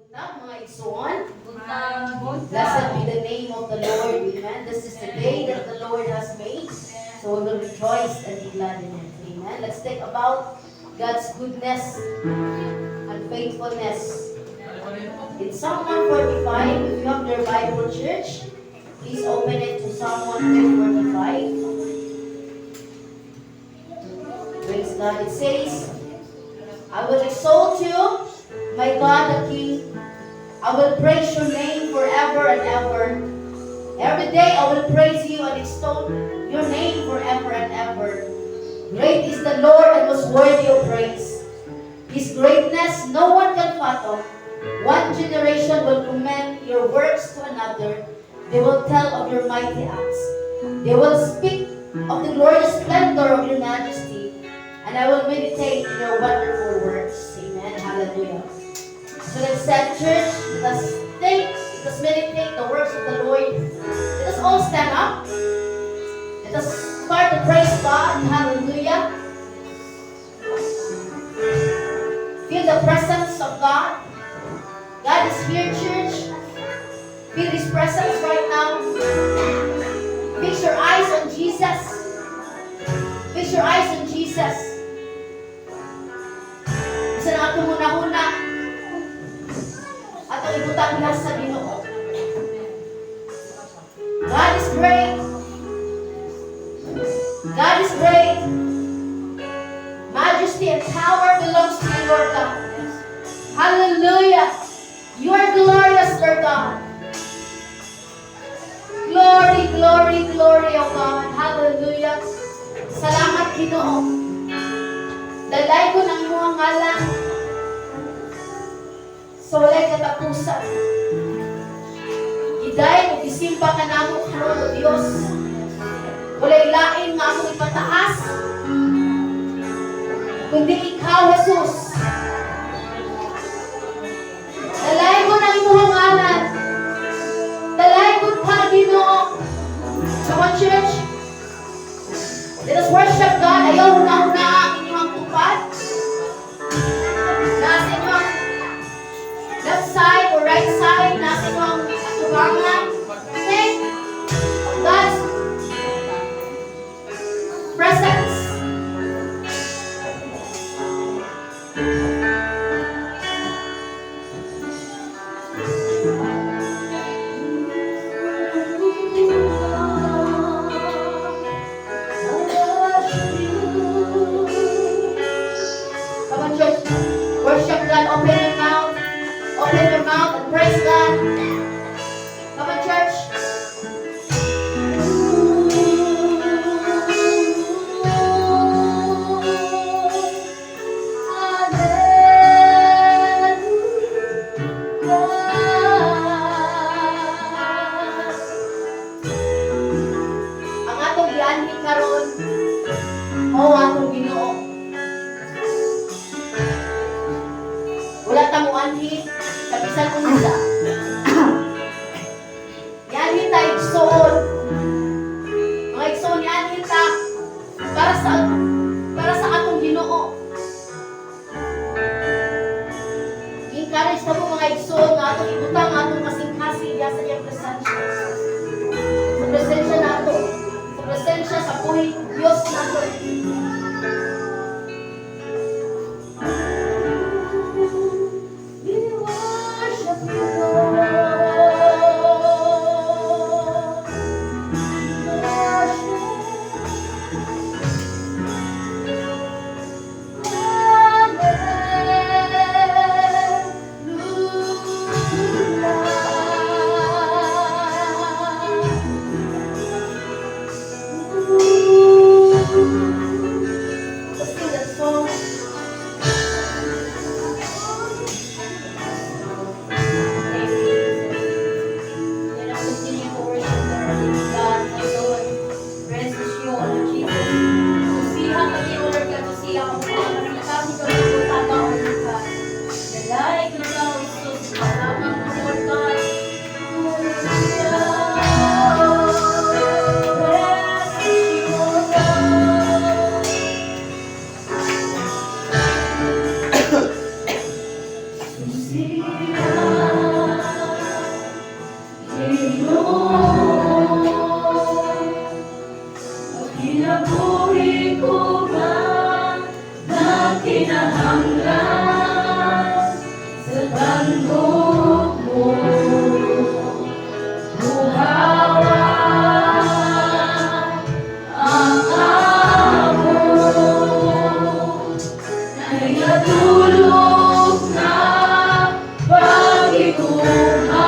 Buntag, mga igsoon. Blessed be the name of the Lord. Amen. This is the day that the Lord has made. So we will rejoice and be glad in it. Amen. Let's think about God's goodness and faithfulness. In Psalm 145, if you have your Bible, church, please open it to Psalm 145. Praise God. It says, "I will exalt you, my God the King. I will praise your name forever and ever. Every day I will praise you and extol your name forever and ever. Great is the Lord and most worthy of praise. His greatness no one can fathom. One generation will commend your works to another. They will tell of your mighty acts. They will speak of the glorious splendor of your majesty, and I will meditate in your wonderful works." Amen. Hallelujah. So let's say, church, let us think, let us meditate the works of the Lord. Let us all stand up. Let us start to praise God. Hallelujah. Feel the presence of God. God is here, church. Feel His presence right now. Fix your eyes on Jesus. Fix your eyes on Jesus. Bisan ang atong hunahuna, atong ibutang diha sa Ginoo. God is great. God is great. Majesty and power belongs to you, Lord God. Hallelujah. You are glorious, Lord God. Glory, glory, glory, O God. Hallelujah. Salamat, Ginoo. Dalaygon ang imong ngalan sa walay katapusan. Gidayon ug gisimba ka namo karon, O Dios. Walay lain nga among ipataas kundi ikaw, Jesus. Dalaygon ang imong ngalan. Dalaygon ka, Ginoo. Come on, church. Let us worship God. Ayaw huna-huna ang inyong tupad. Nasa inyong left side or right side, nasa inyong atubangan. Think of God's presence. Come on, church. Worship God. Open your mouth. Open your mouth and praise God. Come on, church. Hallelujah. Ang atong gianhi karon mao atong Ginoo. Wala ta moanhi sa bisan unsa. Nianhi ta, igsoon. Mga igsoon, nianhi ta para sa atong Ginoo. Encourage ta mo, mga igsoon, nga atong ibutang atong kasing-kasing diha sa iyang presensya. Sa presensya nato. Sa presensya sa buhi Dios nato. We worship you, Lord. Worship. Hallelujah. Tandog mo buhawa ang amo Nagatulog na paghigugma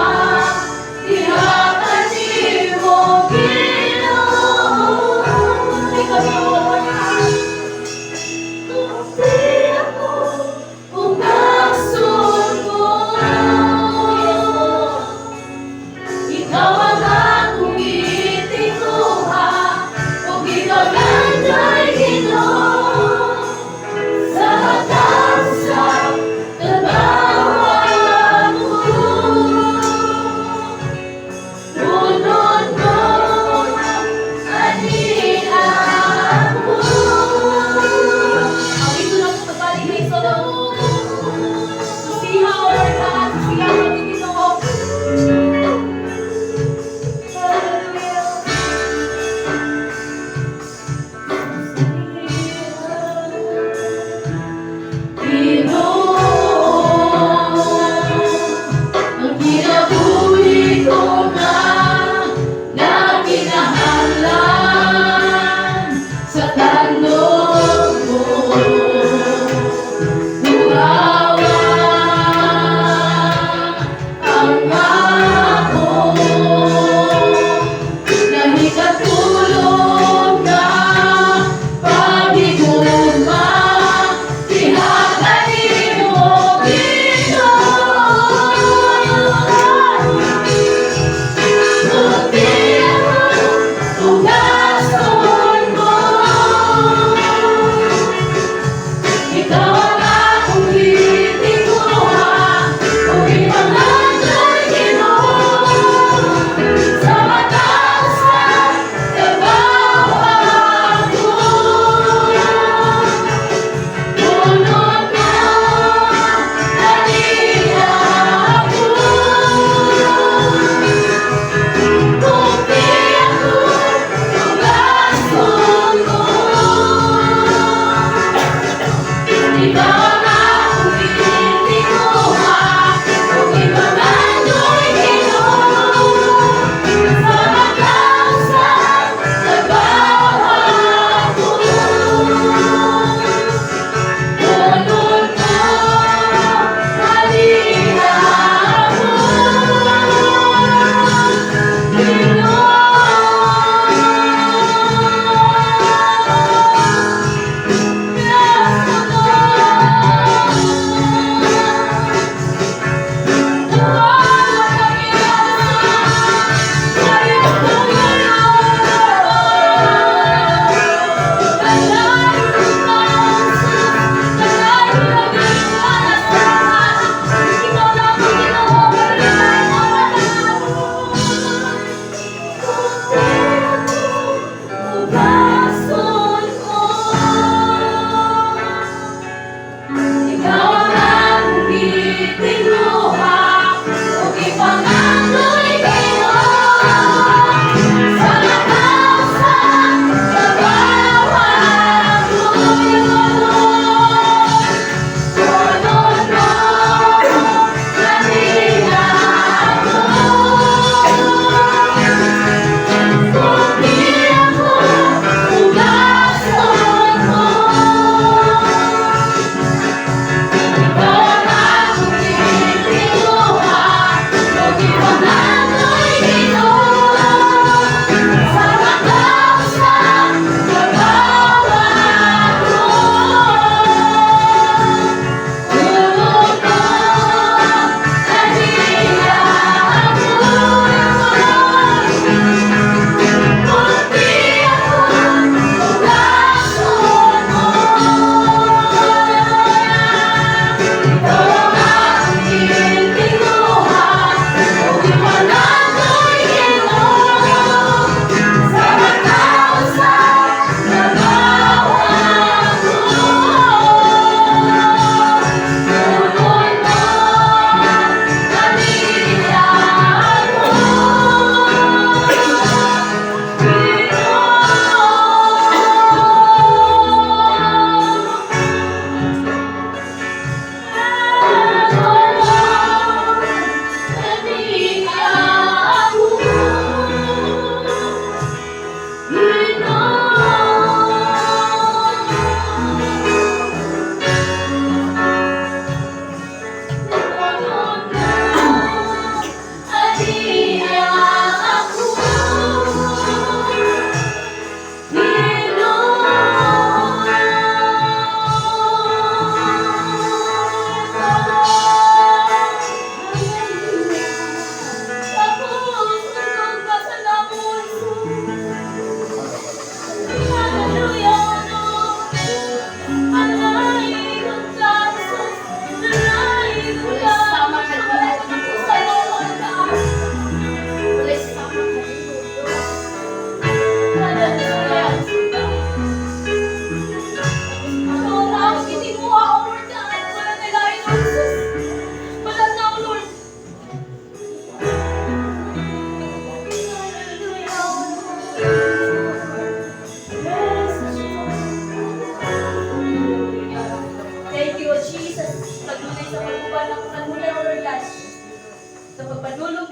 Diha kanimo, Ginoo. Ikaw ako ug nasod mo.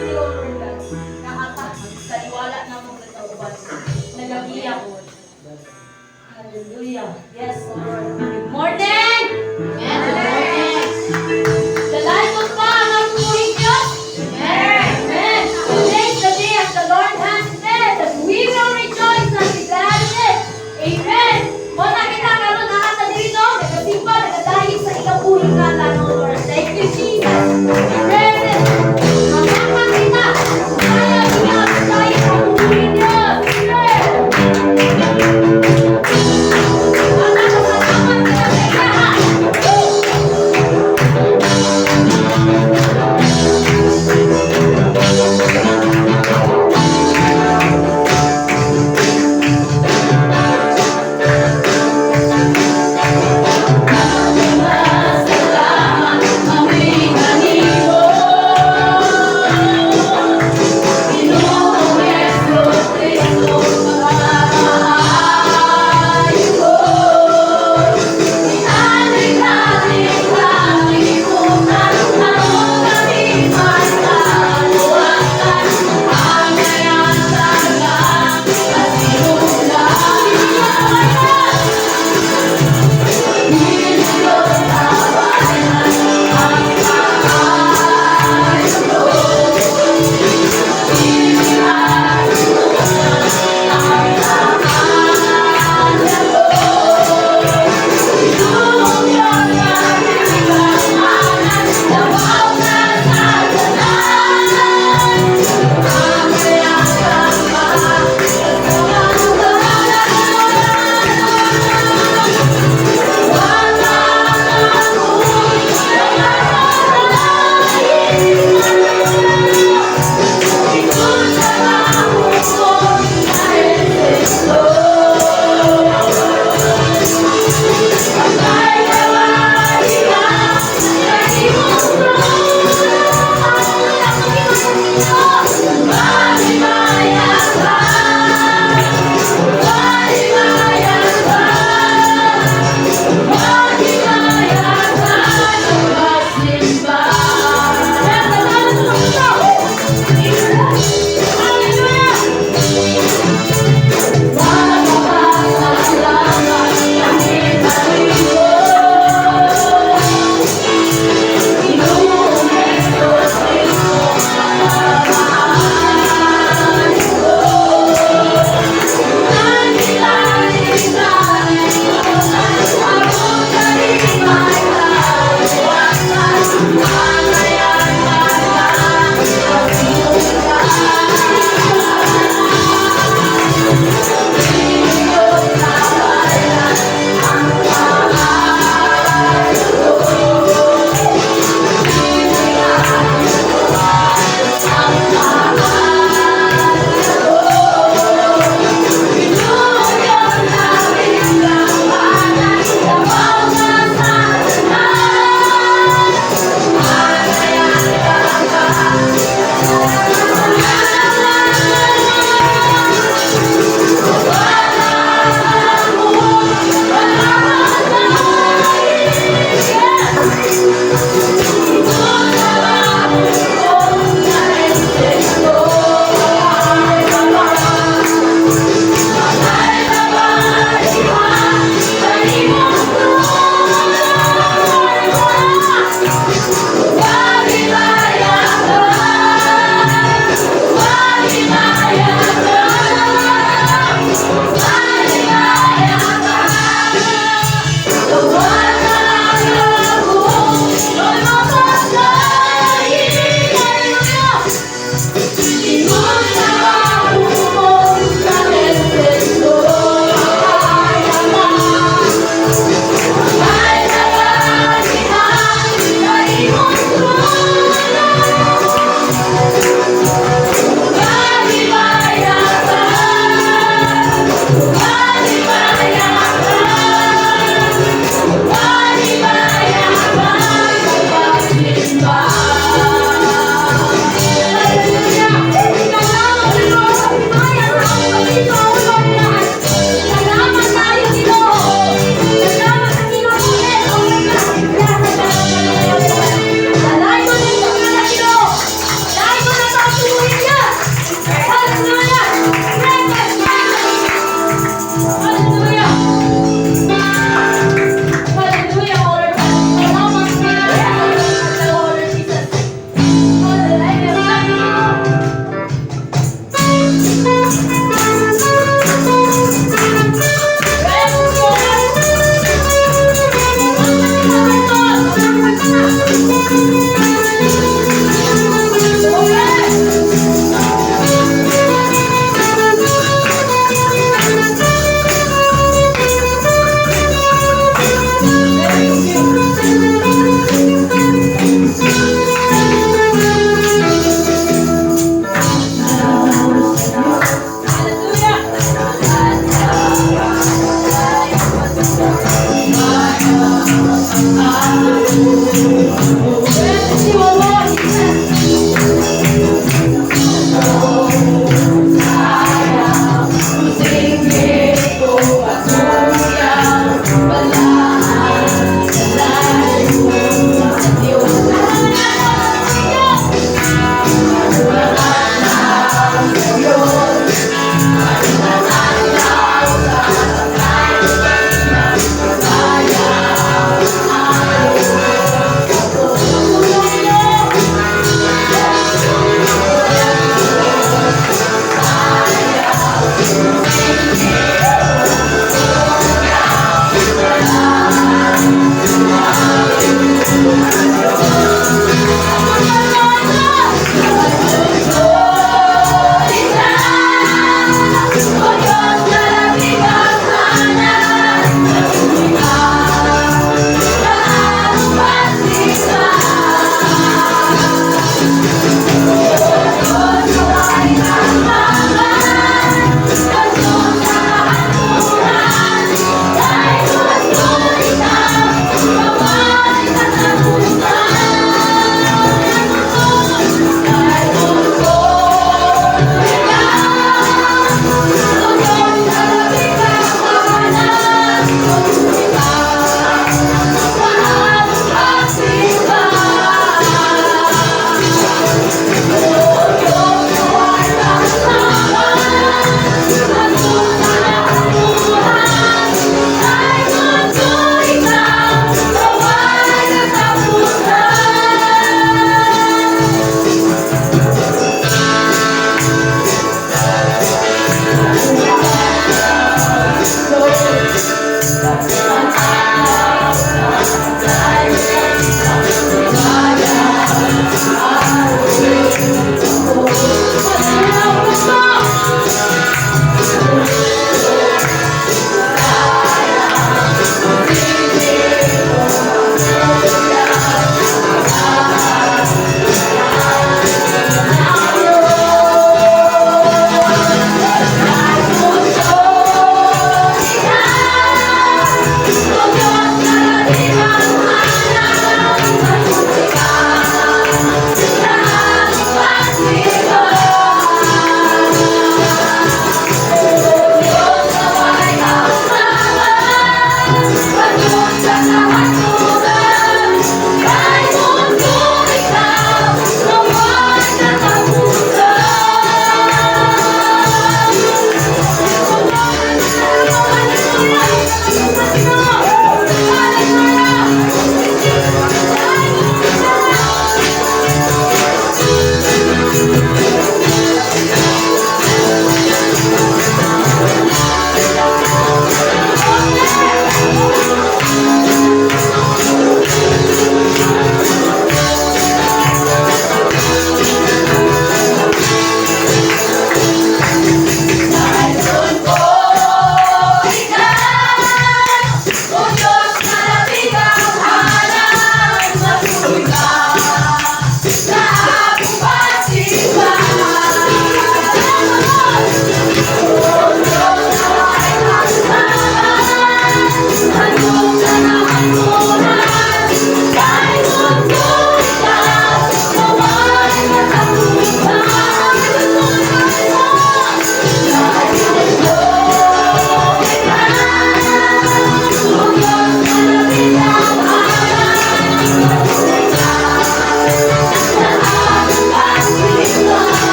you, Lord God. Naa ka, taliwala namo nagkauban. Nagagiya. Hallelujah. Yes, Lord. Good morning! Amen. Good morning. Dalaygon pa ang atong buhing Diyos. Amen. Amen. Today is the day that the Lord has made, that we will rejoice and be glad in it. Amen. Mao na kita karon naa ta diri, no, nagasimba, nagadayeg sa ikabuhi nga o Lord. Thank you, Jesus. Amen. Mangakak kita. Kaya kita dayeg ang buhi Diyos. Amen. Makakasalamat kita sa iyaha.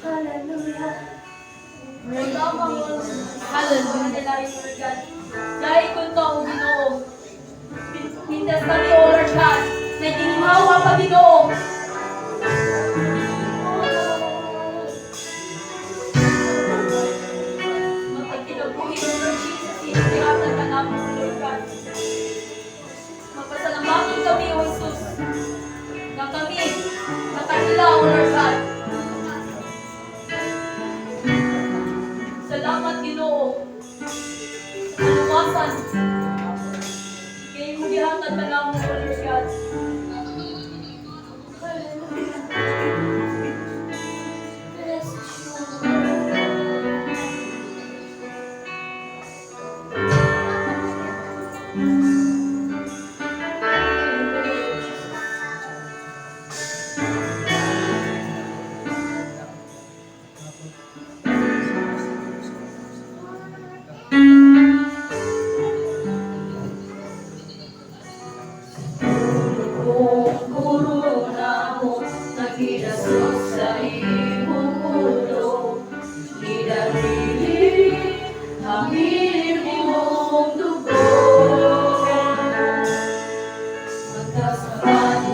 Hallelujah. Hallelujah. Dahil kung to, Ginoo. Pintas kami, O Lord God, na ginhawa pa, Ginoo. Matag kinabuhi, Lord Jesus, inihatag ka namin, Lord God. Mapasalamaton kami, O Jesus, na kami, nakahila, O Lord God. Salamat, Ginoo, sa kaluwasan. Kay imong gihatag ka namo, O Lord God. Hallelujah. Bless you, Lord. Hallelujah, Jesus. Kung korona mo, nagidasok sa imong ulo, gidalili, hamir imong dugo. Magkasaman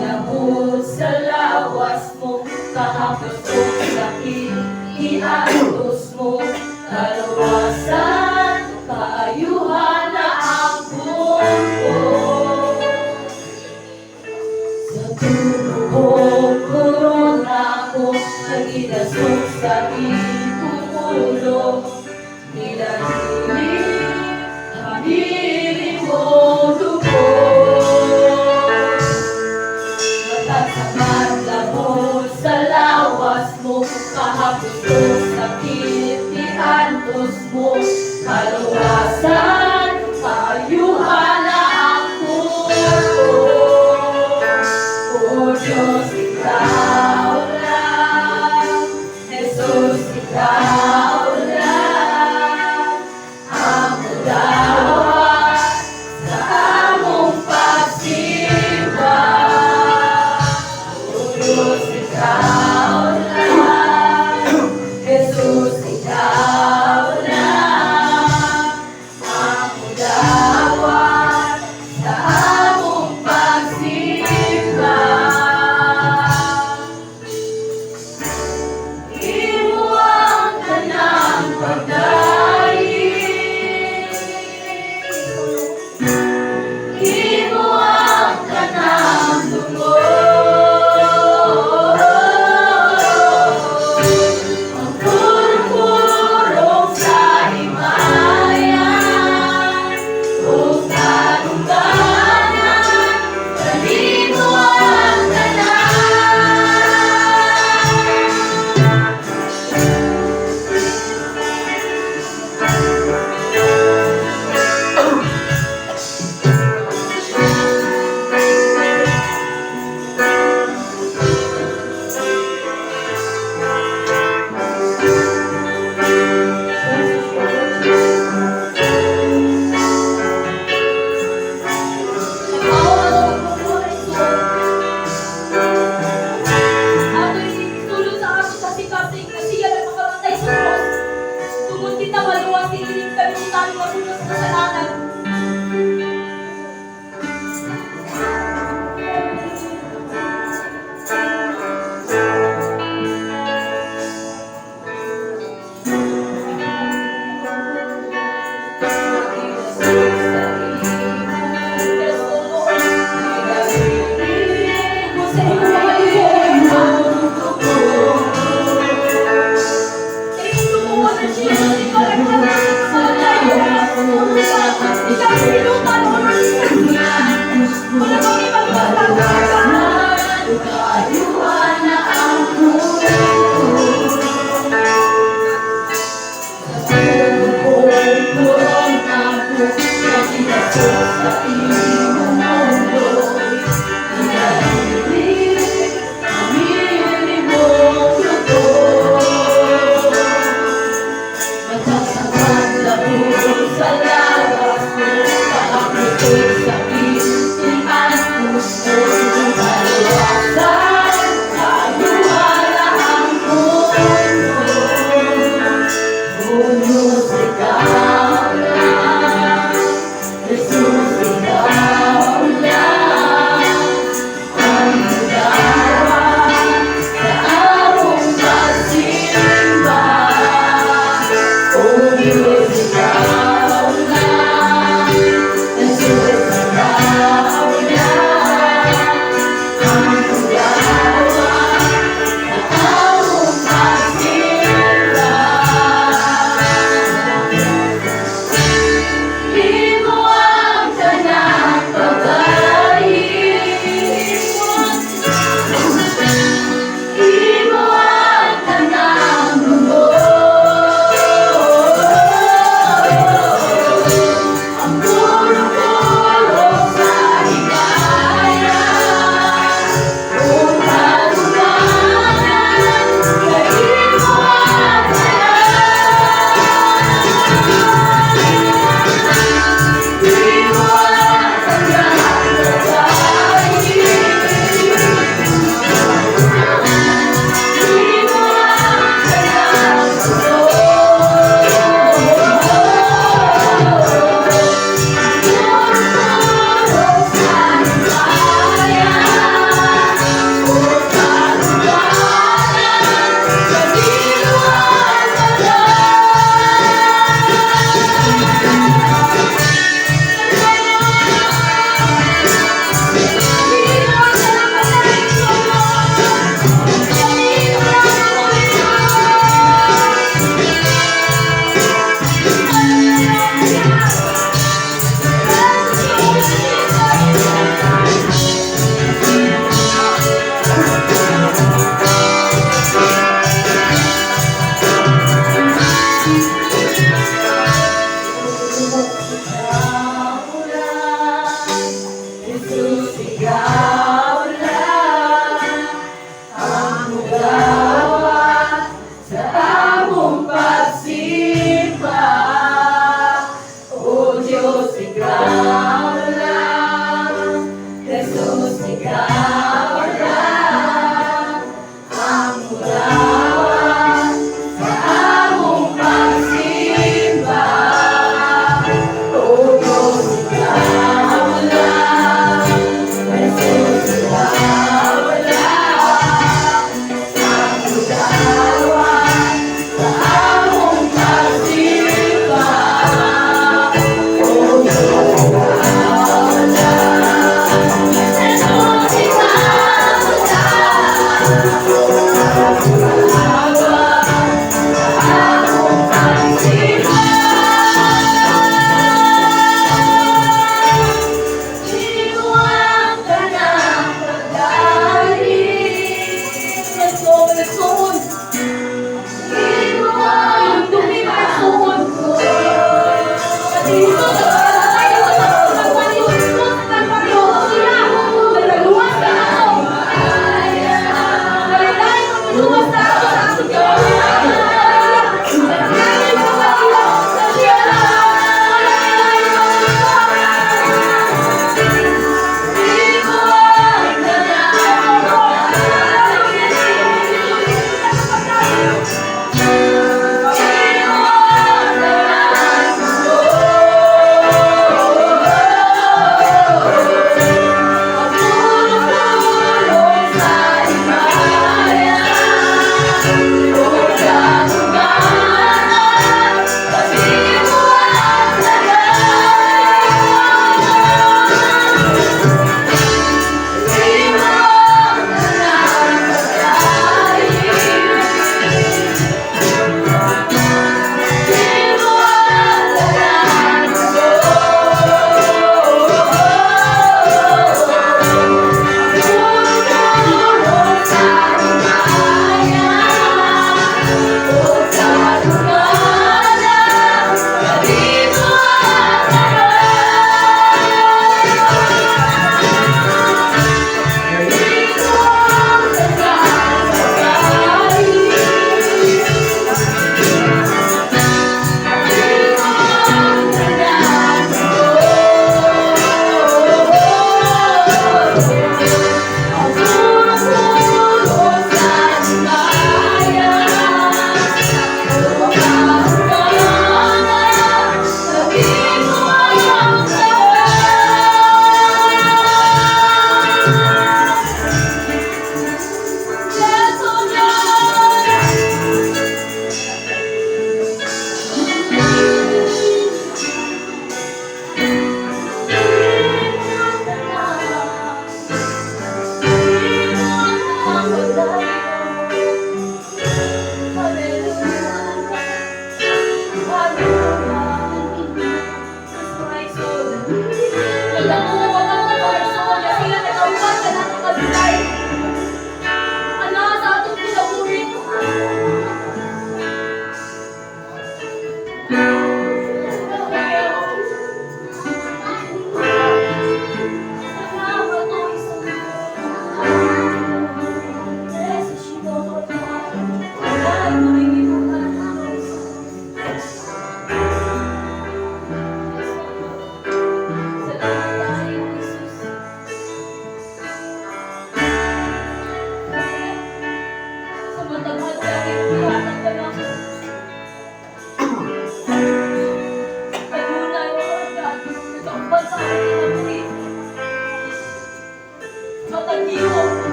sa lawas mo, kahapos og sakit, iantos mo, kaluwasan, kaayuhan na ang punto. Sa tuhod korona ko, nagidasok sa imong ulo, gidalili, hamir imong dugo. Matag sa madlabot sa lawas mo, kahapos og sakit, iantos mo, kaluwasan, kaayuhan na ang punto.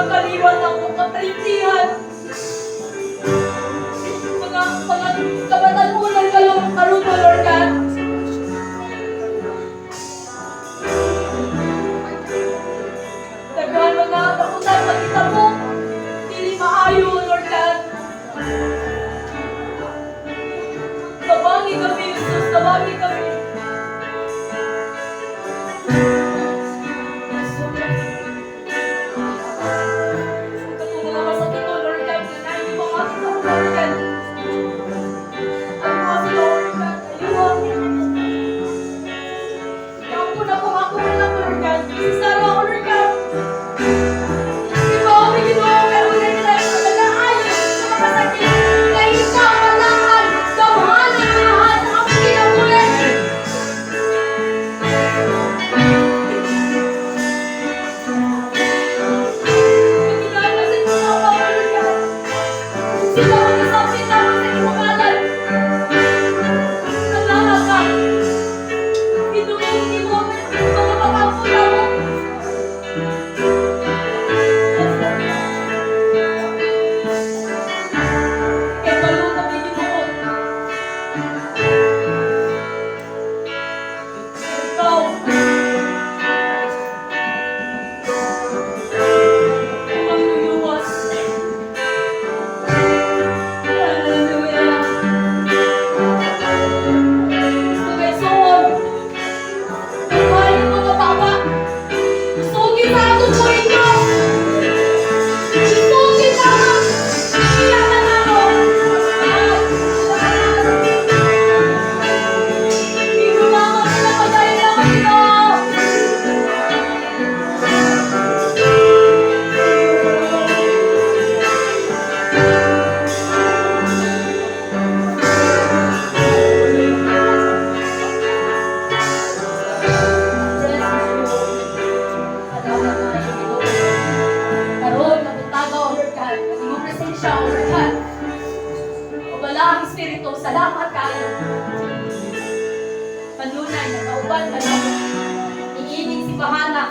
Kaliwat ang kaparintihan. Mga kabatan-ulan kayo. kami, Jesus. Tawagi kami. Katong mga masakit, oh, Lord God, na naay mga kita, Lord God. Ano sila, Lord God? Ayun. Ako na kung ako na lang, Lord God. Si Sarah, Lord God. Ikaw ang Ginoo, pero wala nila yung pagkakaayo sa mga sakit. Kay ikaw balaan, gamhanan lahat sa among kinabuhi. Nakilala sa Ginoo ka, Lord God. Sila ang nasapit naman sa imong ngalan. Nalala ka. Ginoo, imo mga pag-ampo namo. Yes, Lord God. Kay balo kami, Ginoo. Ikaw ang luluwas. Hallelujah. Gusto kay Saul. Buhay yung mga baba. Sugi sa atong buhay, Diyos. Sugi sa atong iyakan nato. Imo lamang sila pagayon lamang, Ginoo. Salamat kaayo, Ginoo. Karon nabuntaga, O Lord God, ang imong presensya, O Lord God. O balaang Espiritu, salamat kaayo. Kanunay, nakauban ka namo. Iining si Bahana.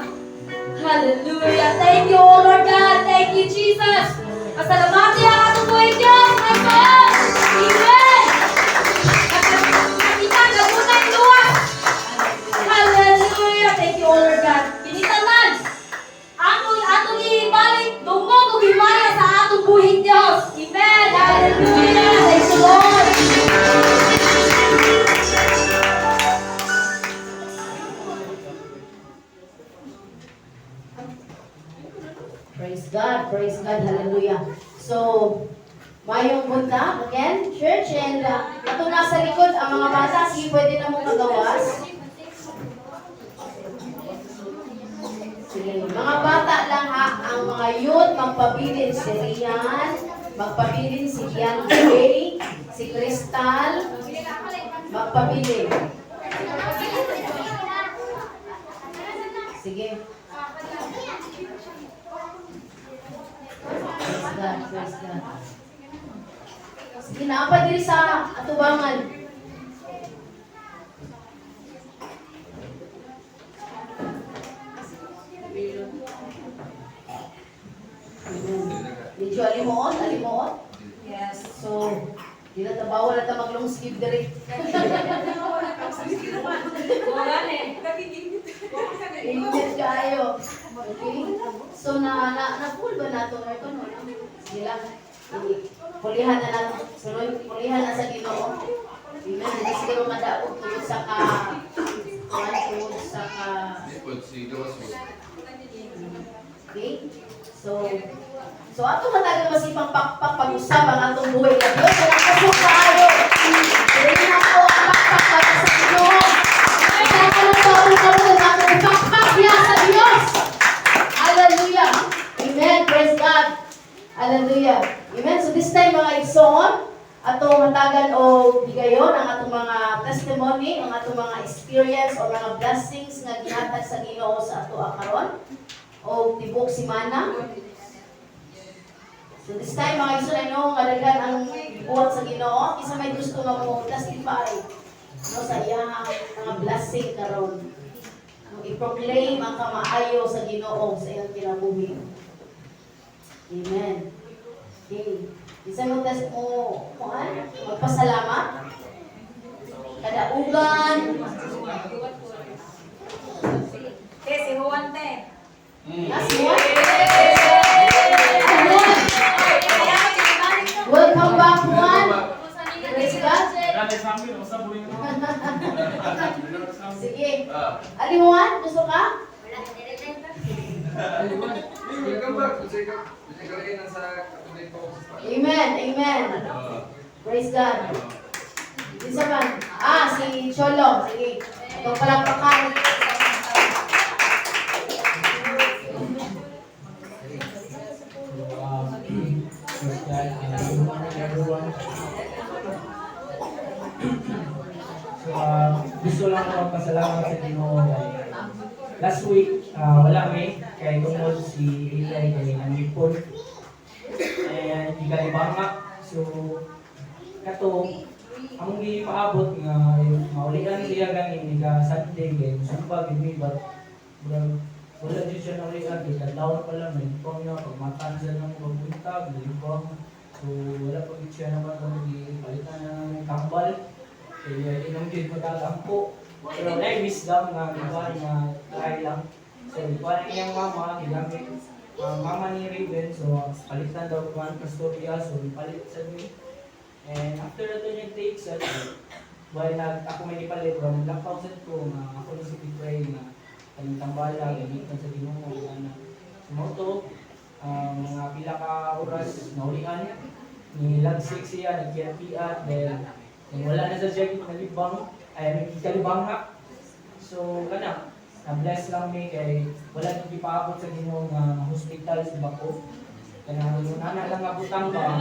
Hallelujah. Thank you, O Lord God. Thank you, Jesus. Pasalamati ang atong buhay Diyos. Amen. Amen. Nakita, nagunay luwas. Hallelujah. Thank you, O Lord God. Kinitanan. Atong atong ibalik dungog ug himaya sa atong buhing Dios. Amen. Hallelujah. Thank you, Lord. Praise God, hallelujah. So, mayong buntag again, church, and ato nasa likod, ang mga bata, sige, pwede na mong magawas. Sige, mga bata lang ha, ang mga youth, magpabilin si Rian, magpabilin si Ian Gray, si Crystal, magpabilin. Sige. Praise God, praise God. Sige, naa pa diri sa atubangan. Amen. Medyo alimuot, alimuot. Yes. So, di na ta bawal na ta mag-long sleeve diri. Wala eh. Init kaayo. Okay? So na na na full ba nato aircon, wala? Sige lang. Pulihan na nato. Sunoy, pulihan na sa Ginoo. Amen. Hindi siguro madaog tungod sa ka Di po, si Gawas mo. Okay? So ato hatagan masipang pakpak pag-usab ang atong buhay nga Dios sa nakasok kaayo. Dili na ko ang pakpak para sa Ginoo. Sa kanang taong karon atong pakpak diha sa Dios. Hallelujah. Amen. Praise God. Hallelujah. Amen. So this time, mga igsoon, atong hatagan og higayon ang atong mga testimony, ang atong mga experience or mga blessings nga gihatag sa Ginoo sa ato karon o tibuok simana. So this time, mga igsoon, I know nga daghan ang buhat sa Ginoo. Kinsa may gusto nga mo testify, no, sa iyang mga blessing karon. No, i-proclaim ang kamaayo sa Ginoo sa iyang kinabuhi. Amen. Okay. Isa mo test mo kuan? Magpasalamat. Kadaugan. Te, si Juan, te. Yes, Juan. Juan. Welcome back, Juan. Praise God. Example, usa buling mo. Sige. Ah. Ali Juan, gusto ka? Hey, welcome back. Unsay ka rin sa katuloy ko sa Amen, amen. Ah. Praise God. Isa man. Ah, si Cholo. Sige. Itong palakpakan. So, first God, good morning, everyone. So, gusto lang ako magpasalamat sa Ginoo kay last week, wala mi kay tungod si Eli kay nangipon. And gikalibanga. So, kato, ang gipaabot nga maulian siya gani ni ka Sunday kay musimba gid mi, but murag wala jud siya naulian kay kadlawon pa lang nalipong niya pagmatan sa nang pagbuntag nalipong. So wala pa gid siya naman kami gipalitan na ng tambal kay inong jud magkagampo, pero na wisdom nga gibuhat nga try lang. So gibuhat ang iyang mama gigamit, mama ni Raven, so palitan daw kuan Pastoria, so gipalit sa mi. And after na to niya take sa while nag ako may gipalit bro, naglakaw sad ko nga ako na si pray nga kaning tambala gamiton sa Ginoo nga na. So mao to, mga pila ka oras naulian ni lagsik siya, nagkiat-kiat, then then wala na sa siya nalibang ay nagkalibanga. So kana na-bless lang mi kay wala nang gipaabot sa Ginoo nga hospital sa Bako, kanang nana lang nga butang ba.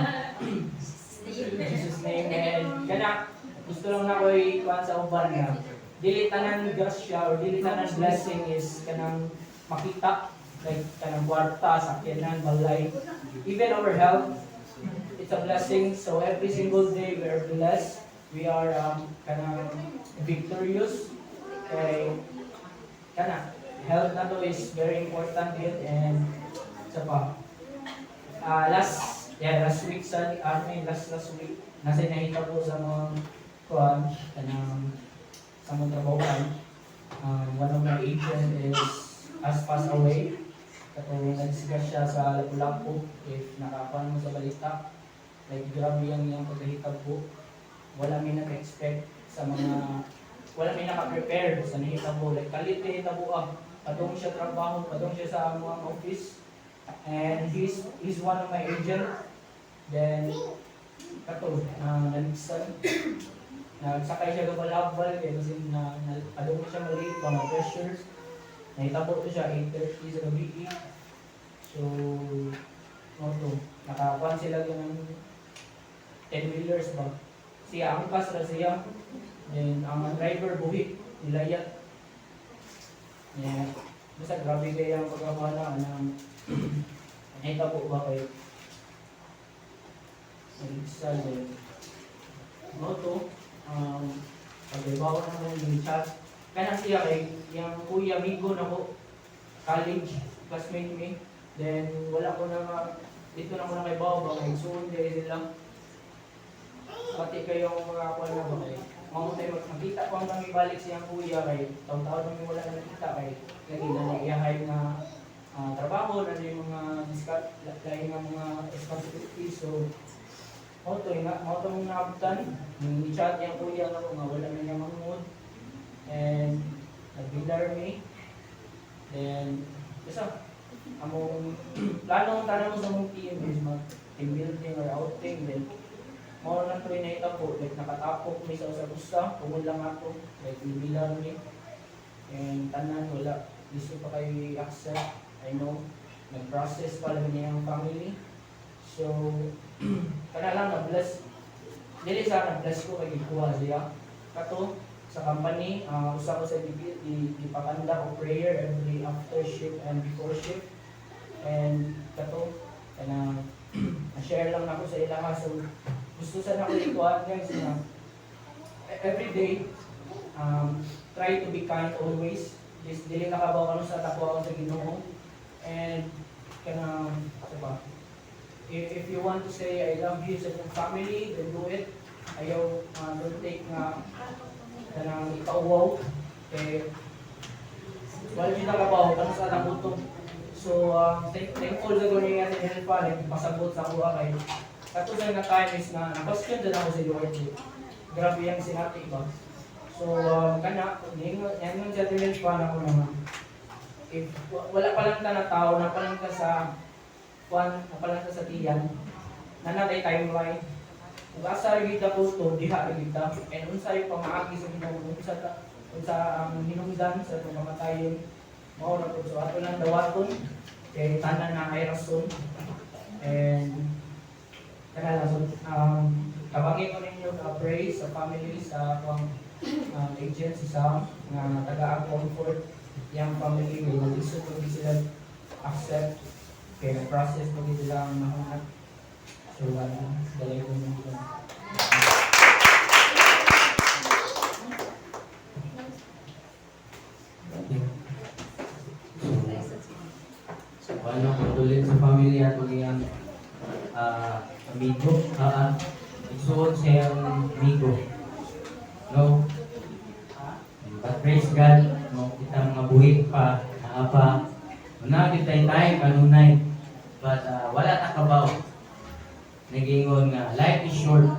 In Jesus name. And kana gusto lang na ko'y kuan sa uban nga dili tanan grasya or dili tanan blessing is kanang makita, like kanang kwarta, sakyanan, balay. Even our health, it's a blessing. So every single day we are blessed, we are kanang victorious kay kana health na to is very important yun. And sa pa, last, yeah, last week sa I mean, last last week nasa nahitabo sa mga kuan kanang sa mga trabahoan, one of my agent is has passed away. Katong nagsigas siya sa Lapu-Lapu, if nakakuan mo sa balita. Like grabe ang iyang pagkahitabo. Wala may naka-expect sa mga, wala may naka-prepare sa nahitabo. Like kalit nahitabo ah. Padung siya trabaho, padung siya sa mga office. And he's one of my agent. Then kato naligsan. Nagsakay siya gabal-habal kay kasi na padung siya maliit pa mga pressures. Nahitabo to siya 8:30 sa gabi. So, mao to, nakakuan sila ng 10 wheelers ba. Siya angkas ra siya. Then ang driver buhi, nilayat. Yeah. Basta grabe kaya ang pagkakuha na anang nahitabo ba kay naligsan. Then mao to, pag-ibawa na mo yung chat. Kana siya kay yung kuya amigo na ko college classmate me. Then wala ko na nga dito na ko na kay bawa ba kay soon kay sila. Pati kayong mga kuan na ba kay mao tayo magkita ko ang kami balik siyang kuya kay taon-taon kami wala nakita kay lagi na naiyahay nga trabaho na yung mga discard lahi nga mga responsibilities. So mao to nga mao to mong naabutan ni chat yang kuya nga nga wala na niya manghud and nagbilar mi. Then basta among plano ang tanan mo sa mong team is mag team building or outing. Then mao lang to nahitabo, like nakatapok mi sa usa-usa tungod lang ako, like nibilar mi and tanan wala gusto pa kay accept. I know nag-process pa lang niya ang family. So kana lang na bless, dili sa na bless ko kay gikuha siya kato sa company. Usa ko sa gipakanda ko prayer every after shift and before shift and kato kana na-share lang nako sa ilaha. So gusto sa nako ikuha guys na every day, try to be kind always. Just dili na kabaw kanu sa tapo sa Ginoo. And kana sa ba, if you want to say "I love you" sa inyong family, then do it. Ayaw, don't take nga kanang ikauwaw kay wala jud nakabaw kanu sa atang utok. So thankful sa gani nga sa help like pasabot sa kuha kay kato sa nga time is na na-question din ako sa Lord eh. Grabe yung sinati ba. So kana ningon ningon sa Timil pa na ko naman. If wala pa lang ta na tao, na pa lang ta sa kwan, na pa lang ta sa tiyan, na natay timeline. Ug asa ra gyud ta to, diha ra gyud ta. And unsa yung pamaagi sa Ginoo, unsa ta, unsa ang hinungdan sa atong kamatayon, mao ra pud. So ato lang dawaton kay tanan na ay rason. And kana lang, so tabangin ko ninyo ka pray sa family sa akong agent si Sam nga taga ang comfort yang family kay nalisod ko sila accept kay na process ko sila ang mahunat. So ano, dalay ko ninyo. So, ano, condolence sa family ato iyang amigo, igsuon sa iyang amigo. No? But praise God, no, kita mga buhi pa, naa pa. Una kita time kanunay. But wala ta kabaw. Nagingon nga life is short.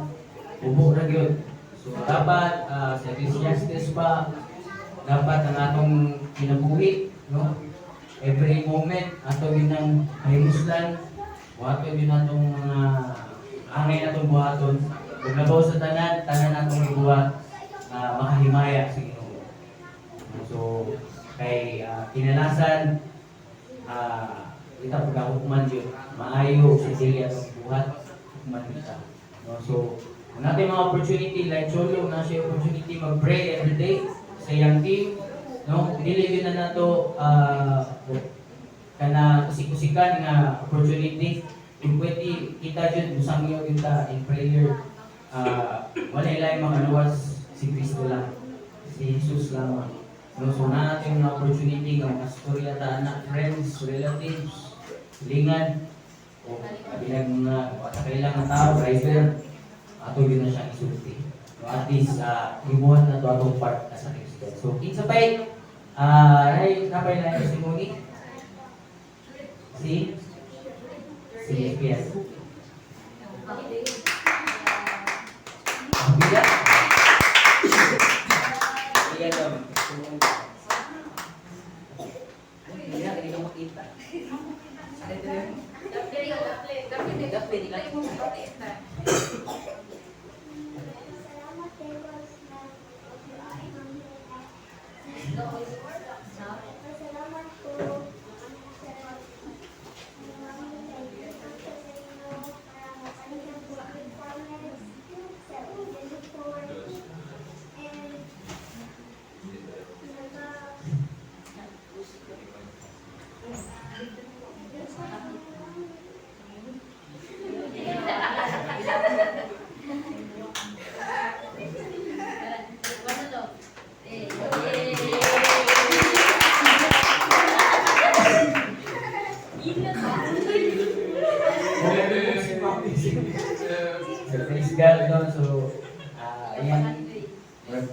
Ubo ra gyud. So dapat sa Ecclesiastes pa dapat ang atong kinabuhi, no? Every moment ato gyud nang kahimuslan, buhaton gyud natong mga angay natong buhaton. Ug labaw sa tanan, tanan natong gibuhat makahimaya sa Ginoo. So kay kinalasan kita pagkahukman gyud maayo sa dili atong buhat, hukman kita. No, so kung natin mga opportunity like Cholo na siya opportunity mag-pray every day sa iyang team, no, dili gyud na nato kana kusik-kusikan nga opportunity. Kung pwede kita jud musangyo gyud ta in prayer, wala ilay makaluwas, si Kristo lang, si Jesus lamang, no. So na natin mga opportunity nga makastorya ta ana, friends, relatives, lingan o kabilang mga kailang nga tao, driver, ato gyud na siyang isulti, no. At least gibuhat na to atong part as a Christian. So kinsa pay nay napay na testimony si si FPS. Bila? Iya daw. Hindi na, hindi ka makita. Dapat, di ka. Salamat kay boss na. Salamat po sa mami kay sa inyo para mapalitan po ang requirements sa report and naga So, praise God, no? So, ayan,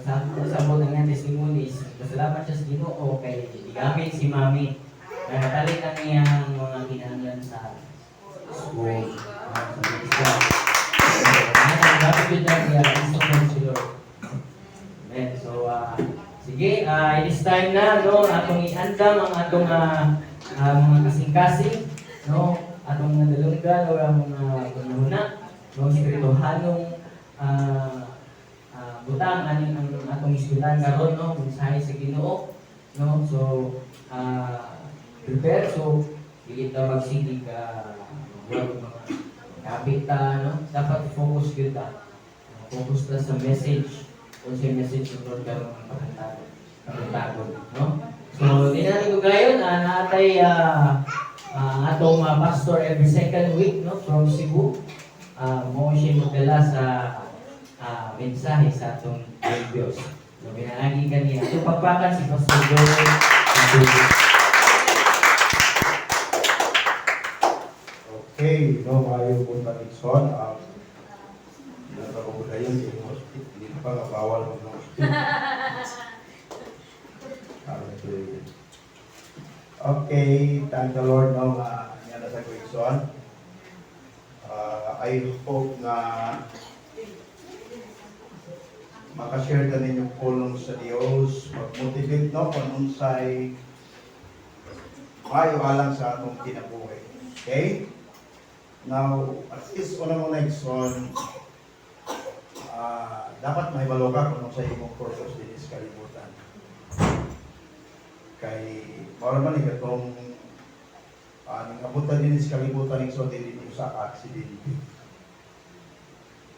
sa sabot ang iyang testimonies, pasalamat siya sa Ginoo kay gigamit si Mami na natalit ang iyang mga kinahanglan sa school. So, praise God. So, ayan, ang gamit yun na niya, instrument si Lord. Amen. So, sige, it is time na, no, atong iandam ang atong mga kasing-kasing, no, atong mga dalunggan o ang mga panahuna, no, espirituhanong butang aning ang atong isgutan karon, no, mensahe sa Ginoo, no. So prepare, so dili ta magsige ka buhat og mga kapit ta, no. Dapat focus gyud ta. Focus ta sa message, kung sa message ng Lord karon ang pakantagon pakantagon, no. So di natin ko gayon, naatay atong pastor every second week, no, from Cebu, mo siya magdala sa mensahe sa atong Diyos. So, pinaagi kaniya. So, pagpakan si Pastor Joel Cebu. Okay, no, maayo po Nixon. Nakakubudayon sa inyong hospital. Hindi pa nga bawal mag hospital. Okay. Okay, thank the Lord, no, nga niya na sa Quezon. I hope nga Makashare ta ninyo pulong sa Dios, mag-motivate, no, kung unsay maayo alang sa atong kinabuhi. Okay? Now, at least una mo na, igsoon, dapat mahibalo ka kung sa imong purpose dinhi sa kalibutan. Kay mao man ni katong ning abutan dinhi sa kalibutan, igsoon, dili ni usa ka aksidente.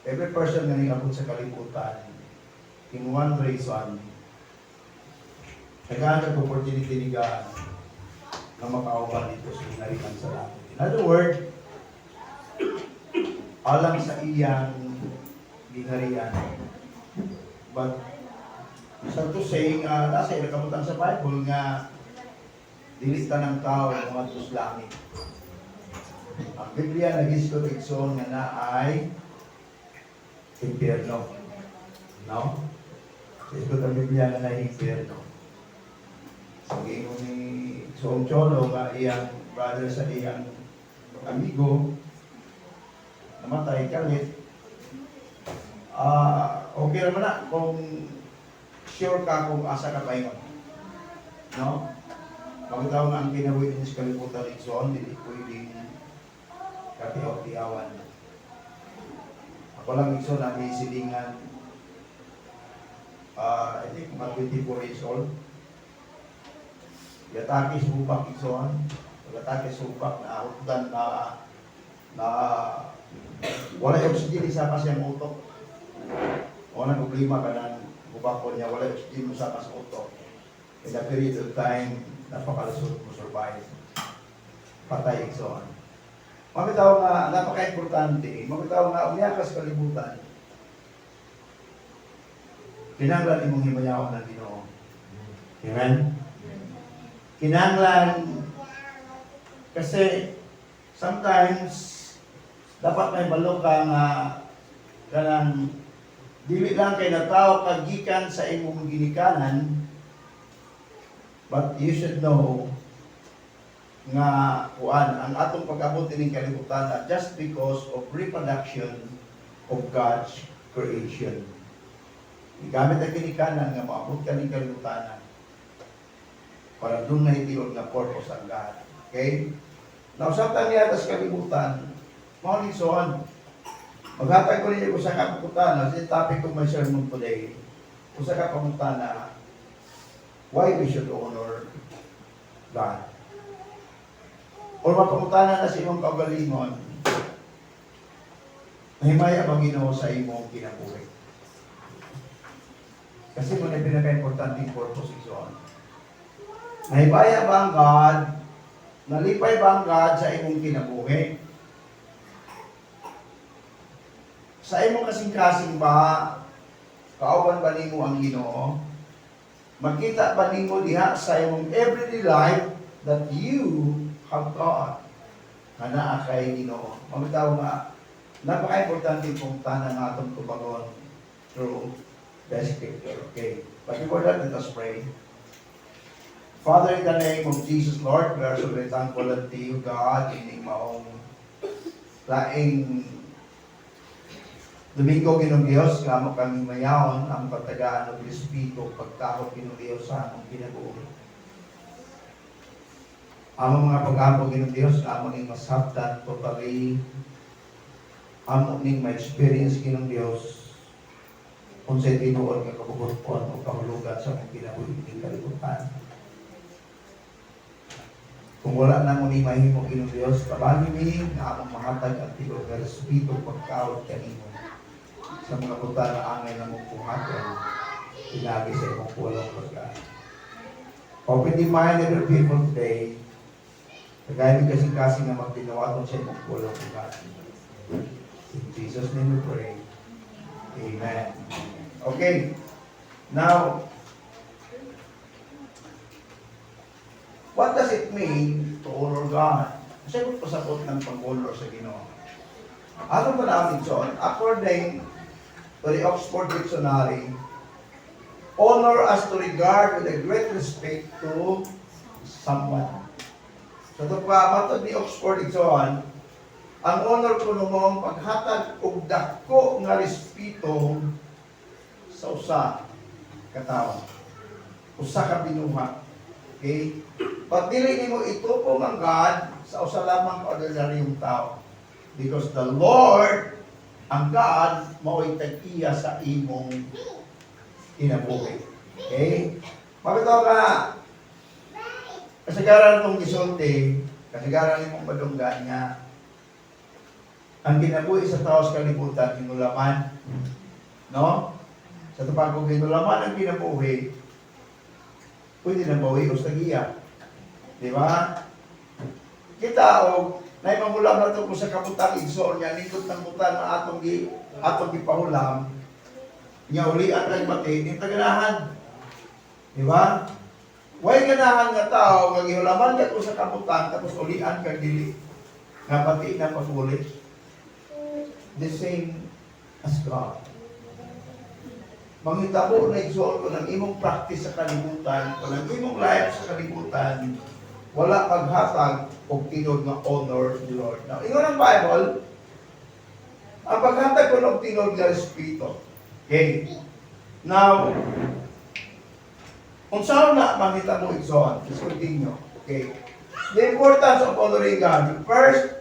Every person nga ning abot sa kalibutan, in one reason, naghahanap opportunity ni God na makauban dito sa gingharian sa langit. In other words, alang sa iyang gingharian. But sa to say nga nasa ilang kabutang sa Bible nga dili tanang tao moadto sa langit. Ang Biblia nagisgot, igsoon, nga naay impyerno. No? Isgot ang Biblia nga naay impyerno. Sa giingon ni Igsoong Cholo nga iyang brother sa iyang amigo namatay kalit. Okay naman na kung sure ka kung asa ka paingon. No? Pagkatao nga ang kinabuhi din sa kalibutan, igsoon, dili pwedeng katiyaw-tiyawan. Ako lang, igsoon, ang silingan, I think mga 24 years old. Giatake sa upak, igsoon. Pag-atake sa upak, na na na wala oxygen isa kasi ang utok. Wala problema ka ng bubakon niya, wala oxygen mo sa utok. In a period of time, napakalusot mo survive. Patay, igsoon. Mabitaw nga, napaka-importante, mabitaw nga, unya ka sa kalibutan, kinahanglan imong himayaon ang Ginoo. Amen? Kinahanglan, kasi sometimes, dapat may balo ka nga kanang dili lang kay natawo ka gikan sa imong ginikanan, but you should know nga kuan ang atong pag-abot ining kalibutan na just because of reproduction of God's creation. Gigamit ang ginikanan nga maabot ka ning kalibutan para duna tinuod nga purpose ang God. Okay? Now, sa niya sa kalibutan, mao ni igsoon. Maghatag ko ninyo usa ka pangutana sa topic of my sermon today. Usa ka pangutana, why we should honor God. Or mapangutana na sa imong kaugalingon, nahimaya ba Ginoo sa imong kinabuhi? Kasi mo na pinaka-importanting purpose, igsoon. Nahimaya ba ang God? Nalipay ba ang God sa imong kinabuhi? Sa imong kasing-kasing ba, kauban ba nimo ang Ginoo? Makita ba nimo diha sa imong everyday life that you have God? Nga naa kay Ginoo. Mabitaw nga napaka-importante pangutana nga atong tubagon through the scripture. Okay. But before that, let us pray. Father, in the name of Jesus, Lord, we are so very thankful unto you, God, ining maong laing Domingo, Ginoong Diyos, nga amo kami mayaon ang pagtagaan og respeto, pagtakot, Ginoong Diyos, sa among kinabuhi. Among mga pag-ampo, Ginoong Diyos, nga amo ning masabtan totally, amo ning ma-experience, Ginoong Diyos, unsay tinuod nga kabubut-on o kahulugan sa among kinabuhi ning kalibutan. Kung wala na mo ni mahimo, Ginoong Diyos, tabagi mi nga among mahatag ang tinuod nga respeto, pagkaot kanimo sa mga butang na angay namong buhaton pinaagi sa imong pulong pagka. Open the mind of your people today. Kagaya mi kasing-kasing nga magtinawaton sa imong pulong pagka. In Jesus' name we pray. Amen. Okay. Now, what does it mean to honor God? Kasi kung pasabot ng pag-honor sa Ginoo. Ano ba namin, John? According to the Oxford Dictionary, honor as to regard with a great respect to someone. So ito pa, matod ni Oxford Dictionary, ang honor kuno mo ang paghatag og dako nga respeto sa usa. usa ka tawo. Usa ka binuhat. Okay? But dili nimo itupong ang God sa usa lamang ka ordinaryong tao. Because the Lord, ang God, mao'y tag-iya sa imong kinabuhi. Okay? Mabitaw ka, kasagaran itong gisulti, kasagaran imong madunggan nga, ang kinabuhi sa tao sa kalibutan, hinulaman. No? Sa tupang kung hinulaman ang kinabuhi, pwede na bawi o sa giya. Di ba? Kita og nay mangulam na to sa kabutang, igsoon, nga nindot ng butang na atong gipahulam nya ulian kay bati ni taganahan. Di ba? Way ganahan nga tao nga gihulaman ka sa kabutang tapos ulian kag dili nga bati na pag-uli. The same as God. Mangitabo na, igsoon, ko ng imong practice sa kalibutan, kung ang imong life sa kalibutan, wala paghatag og tinuod nga honor ni Lord. Now, ingon ang Bible, ang paghatag ko og tinuod nga respeto. Okay. Now, unsa na mangitabo, igsoon? Let's continue. Okay. The importance of honoring God. First,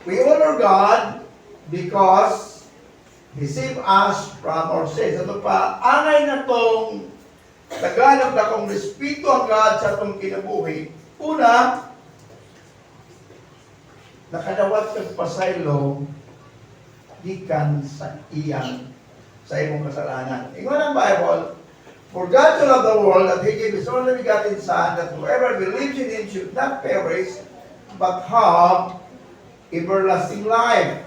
we honor God because He saved us from our sins. Ito pa, angay na tong tagaan og dakong respeto ang God sa atong kinabuhi. Una, nakadawat kag pasaylo gikan sa imong kasalanan. Ingon ang Bible, "For God so loved the world that He gave His only begotten Son, that whoever believes in Him should not perish, but have everlasting life.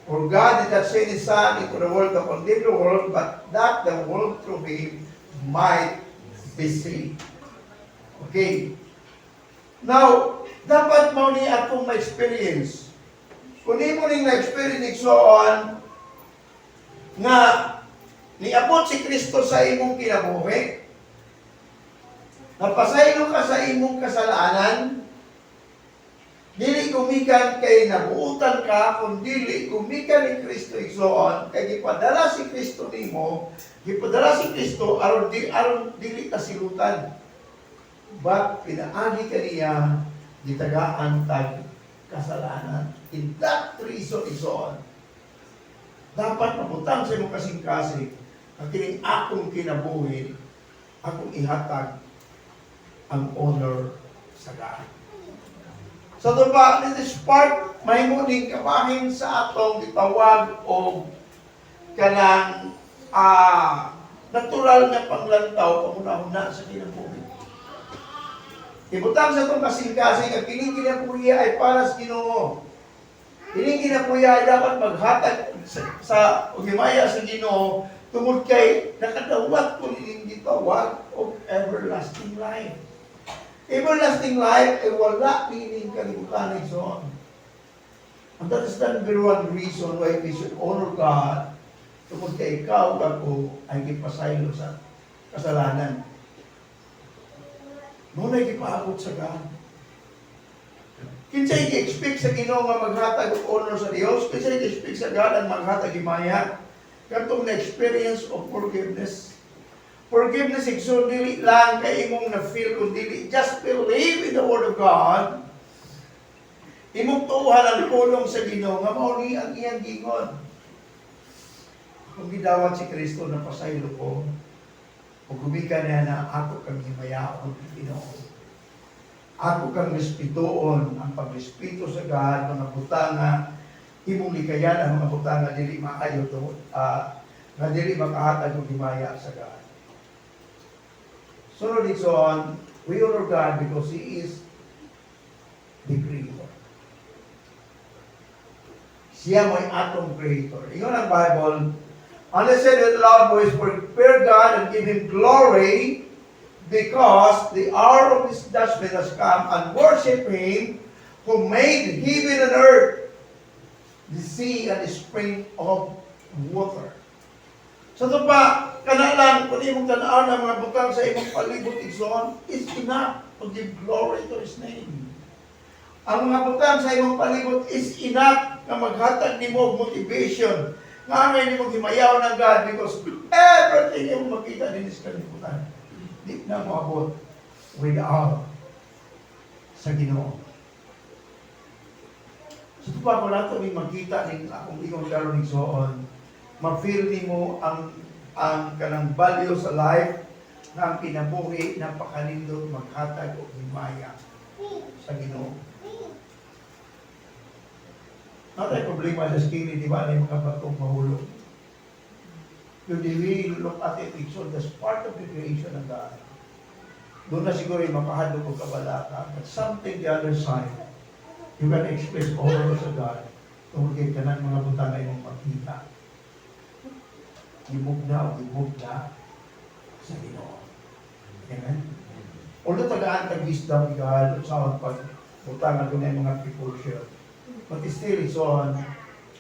For God did not send His Son into the world to condemn the world, but that the world through Him might be saved." Okay. Now, dapat mo ni atong ma-experience. Kung di mo ning na-experience, igsoon, nga niabot si Kristo sa imong kinabuhi, napasaylo ka sa imong kasalanan, dili gumikan kay nabuutan ka, kung dili gumikan ni Kristo, igsoon, kay gipadala si Kristo nimo, gipadala si Kristo aron dili ta silutan. But pinaagi kaniya gitagaan tag kasalanan. In that reason, igsoon, dapat mabutang sa imong kasing-kasing ang kining akong kinabuhi, akong ihatag ang honor sa God. Sa ba, in this part, mahimo ning kabahin sa atong gitawag og kanang natural nga panglantaw, panghuna-huna sa kinabuhi. Ibutang sa atong kasing-kasing ang kining kinabuhi ay para sa Ginoo. Kining kinabuhi ay dapat maghatag sa himaya sa Ginoo tungod kay nakadawat ko nining gitawag og everlasting life. Everlasting life ay wala nining kalibutan, igsoon. And that is the number one reason why we should honor God, tungod kay ikaw, ako ay gipasaylo sa kasalanan. Mao na gipaabot sa God. Kinsay gi-expect sa Ginoo nga maghatag og honor sa Dios? Kinsay gi-expect sa God ang maghatag himaya? Katong na experience of forgiveness. Forgiveness, igsoon, dili lang kay imong na-feel, kun dili just believe in the word of God. Imong tuuhan ang pulong sa Ginoo nga mao ni ang iyang gingon. Kung gidawat si Kristo na pasaylo ko, ug gumikan niya na ako kang himayaon, Ginoo. Ako kang respetuon. Ang pagrespeto sa God, mga butanga, imong likayan ang mga butanga dili maayo to, nga dili makahatag og himaya sa God. Sunod, igsoon, we honor God because He is the Creator. Siya mo'y atong Creator. Ingon ang Bible, "And they said with loud voice, 'Fear God and give Him glory, because the hour of His judgment has come, and worship Him who made heaven and earth, the sea and the spring of water.'" Sa ito pa, kana lang, kung imong tan-awon ang mga butang sa imong palibot, igsoon, is enough to give glory to His name. Ang mga butang sa imong palibot is enough na maghatag nimo og motivation nga angay nimo himayaw ng God because everything Everything yung makita din sa kalibutan, di na moabot without sa Ginoo. So pa ko nato ni makita ning akong ingon karon, igsoon, ma-feel nimo ang kanang value sa life nga ang kinabuhi napakanindot maghatag og himaya sa Ginoo. Naa tay problema sa skinny, di ba, ang mga batong mahulog. Yung the way you look at it, it's all just part of the creation of God. Doon na siguro yung makahadlok og kabalaka. But something the other side, you can express honor sa God tungod kay kanang mga butang na imong makita. Gimugna o gimugna sa Ginoo. Amen? Although tagaan kag wisdom ni God sa pag butang na yung mga precaution. But still, it's on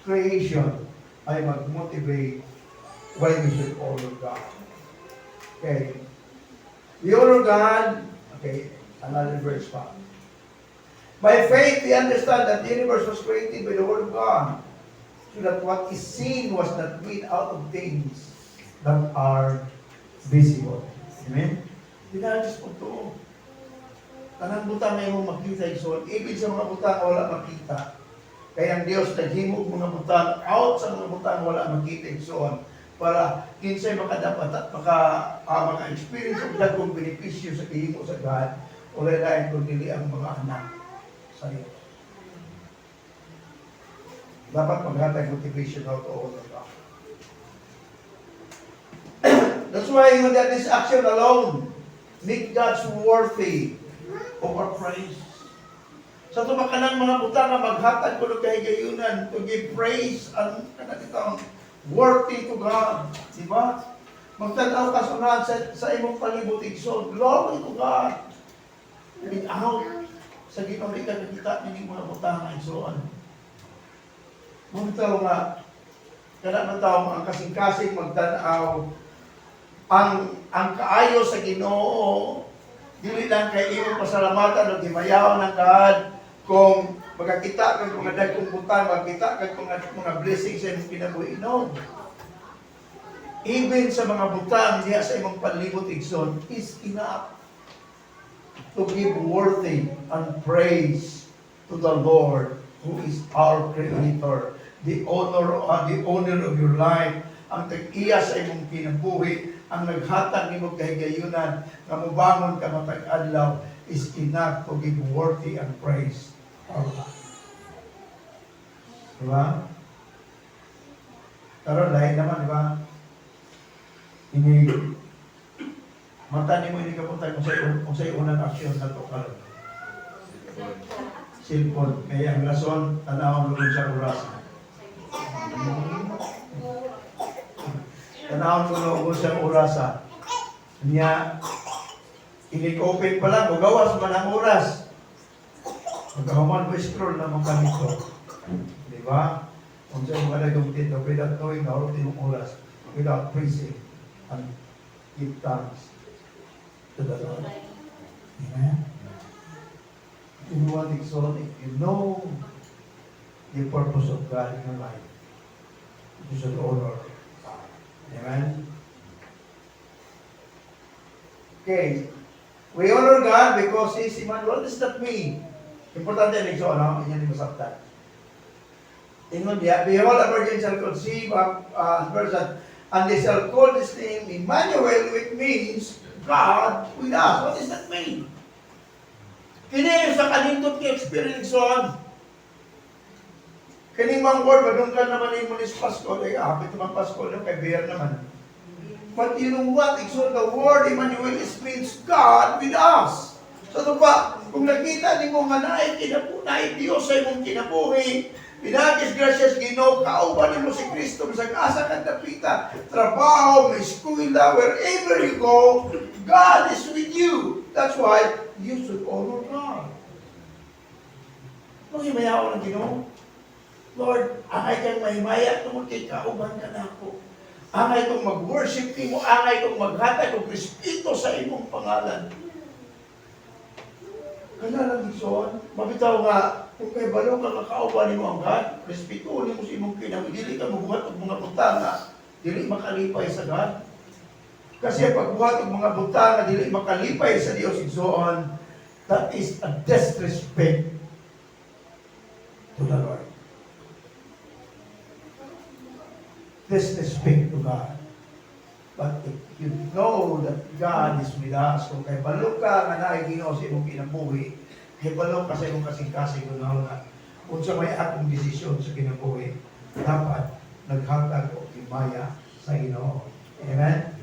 creation ay mag-motivate why we should honor God. Okay. We honor God. Okay, another verse pa. By faith, we understand that the universe was created by the word of God, so that what is seen was not made out of things that are visible. Amen? Dinagis po ito. Tanang butang na imong makita, igsoon. Ibig sa mga butang wala makita. Kaya ang Diyos naghimo og mga butang out sa mga butang wala makita, igsoon, para kinsay makadapat at maka-experience og dagkong benepisyo sa gihimo sa God, wala lain kundi dili ang mga anak sa Diyos. Dapat maghatag motivation how to honor God. That's why even that this action alone make God's worthy of our praise. Sa tumakanang mga butang nga maghatag ko ng kahigayunan to give praise ang kanang itong worthy to God. Di ba? Magtanaw ka sa unahan sa imong palibot, igsoon. Glory to God. Without sa Ginoo di ka nakita nining mga butang nga, igsoon. Mga tao nga kana man tao ang kasing-kasing magtan-aw ang kaayo sa Ginoo, dili lang kay imong pasalamatan o himayaon ng God kung magakita kag mga dagkong butang, magkita kag mga blessings sa imong kinabuhi. No. Even sa mga butang diha sa imong palibot, igsoon, is enough to give worthy and praise to the Lord who is our Creator, the owner of your life, ang tag-iya sa imong kinabuhi, ang naghatag nimo kahigayunan nga mobangon ka matag adlaw is enough to give worthy and praise our God. Diba? Pero lahi naman, di ba? Ini mata nimo ini kapunta kung sa unang aksyon na to karon. Cellphone. Kaya ang rason, tanawon mo sa oras. Tanawon mo sa oras. Niya, inig-open pa lang, mugawas man ang oras. Pagkahuman mo, scroll naman kami to. Di ba? Kung sa mga nagong dito, without knowing, nahurot yung oras, without praising and give thanks to the Lord. Amen? You know what, igsoon, if you know the purpose of God in your life, you should honor God. Amen? Okay. We honor God because He is Emmanuel. What does that mean? Importante ang igsoon, no? Inyo ni masabtan. Ingon niya, "Behold, a virgin shall conceive a person, and they shall call his name Emmanuel," which means God with us. What does that mean? Kini sa kanindot ki experience on. Kining mga word, madunggan naman nimo ni Pasko, eh, hapit naman Pasko, no? Kay beer naman. But you know what? Igsoon, the word Emmanuel is means God with us. So ito pa, kung nakita nimo nga naay kinabuhi, naay Dios sa imong kinabuhi, pinagis gracias Ginoo, kauban nimo si Kristo bisag asa ka dapita, trabaho, may eskwela, wherever you go, God is with you. That's why you should honor God. Manghimayaon ang Ginoo. Lord, angay kang mahimaya tungod kay kauban ka nako. Angay kong mag-worship nimo, angay kong maghatag og respeto sa imong pangalan. Kana lang, igsoon, mabitaw nga kung kay balo ka nga kauban nimo ang God, respeto nimo sa imong kinabuhi, dili ka mabuhat og mga butang nga dili makalipay sa God. Kasi ang pagbuhat og mga butang nga dili makalipay sa Dios, igsoon, that is a disrespect to the Lord. Disrespect to God. But if you know that God is with us, kung kahibalo ka nga naay Ginoo sa imong kinabuhi, kahibalo ka sa imong kasing-kasing kung nga unsa may akong desisyon sa kinabuhi, dapat naghatag og himaya sa Ginoo. Amen?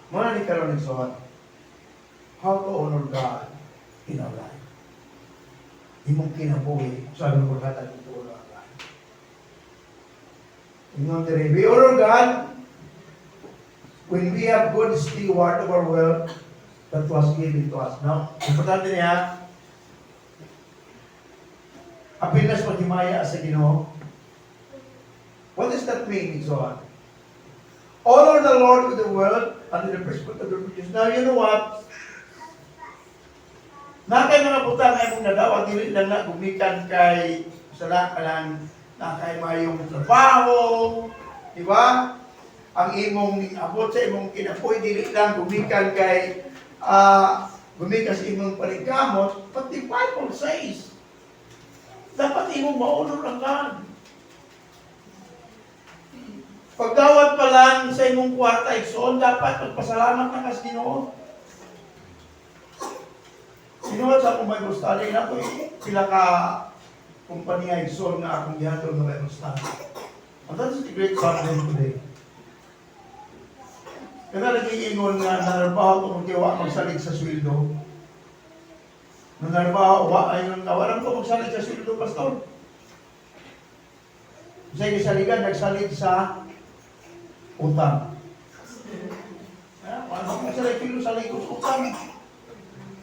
Muna ni karon, igsoon, how to honor God in our life. Imong kinabuhi, sa anong paghatag to honor God. Ingon diri, we honor God when we have good steward of our wealth that was given to us. No? Importante niya, apil nas maghimaya sa Ginoo. What does that mean, igsoon? Honor the Lord with the wealth and with the first fruit of the produce. Now, you know what? Na kay mga butang nga imong nadawat, dili lang na gumikan kay sala ka lang na kay mayong trabaho, di ba? Ang imong abot sa imong kinabuhi dili lang gumikan kay gumikan sa imong paningkamot, but the Bible says dapat imong ma-honor ang God. Pagdawat pa lang sa imong kwarta, igsoon, dapat magpasalamat na kas Ginoo. Sinuot sa akong Bible study, na ko pila ka kumpanya, igsoon, nga akong gihandle nga Bible study. And that is the great problem today. Kaya nag-iingon nga nanarbaho ko kung wa magsalig sa sweldo. Nanarbaho, wa ay nga walang ko magsalig sa sweldo, pastor. Sa gisaligan, nagsalig sa utang. Ah, wala magsalig sweldo, salig ko sa utang.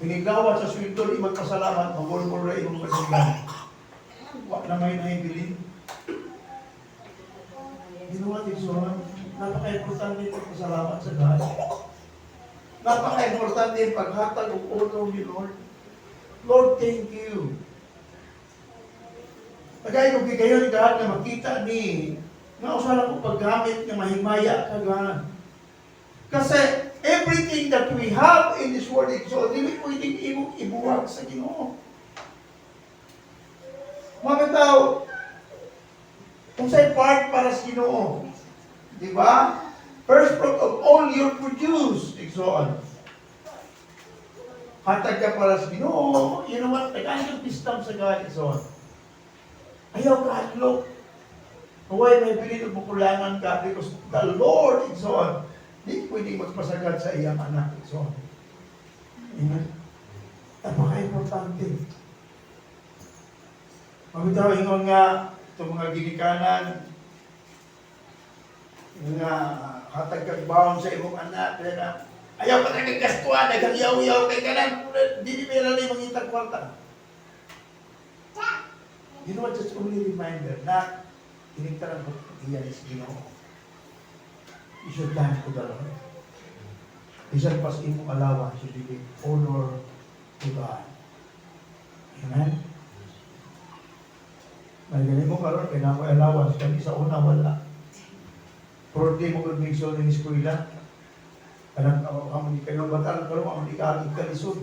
Pinigawat sa sweldo, di magpasalamat, magulmul ra imong kasigan. Wa na may nahibilin. You know what, igsoon? Napaka-importante pagpasalamat sa God. Napaka-importante yung paghatag og honor ni Lord. Lord, thank you. Tagay kong gigayon ni God nga makita ni nga usa lang ko paggamit nga mahimaya ka God. Kasi everything that we have in this world, so dili pwedeng imong ibuwag sa Ginoo. Mga tao, kung sa'y part para sa Ginoo, di ba? First fruit of all your produce, igsoon. Hatag ka para sa Ginoo, you know what? Tagaan kang wisdom sa God, igsoon. Ayaw ka hadlok. Huwag may bilin og bukulangan ka because the Lord, igsoon, di pwedeng magpasagad sa iyang anak, igsoon. Amen. Napaka-importante. Mabitaw ingon nga itong mga ginikanan nga hatag kag baon sa imong anak kaya na ayaw pa tayo gastuan, nagyaw-yaw kay kanan dili may lalay mangitag kwarta. You know what, just only reminder na ining tanang iya is Ginoo. You should thank to the Lord. Bisan pas imong allowance, you should give honor to God. Amen? May ganun mo karon kay na allowance kami sa una wala. Pero di mo gud migso ni eskwela. Kanang amo ni kayo batal karon amo ni kaagig kalisod.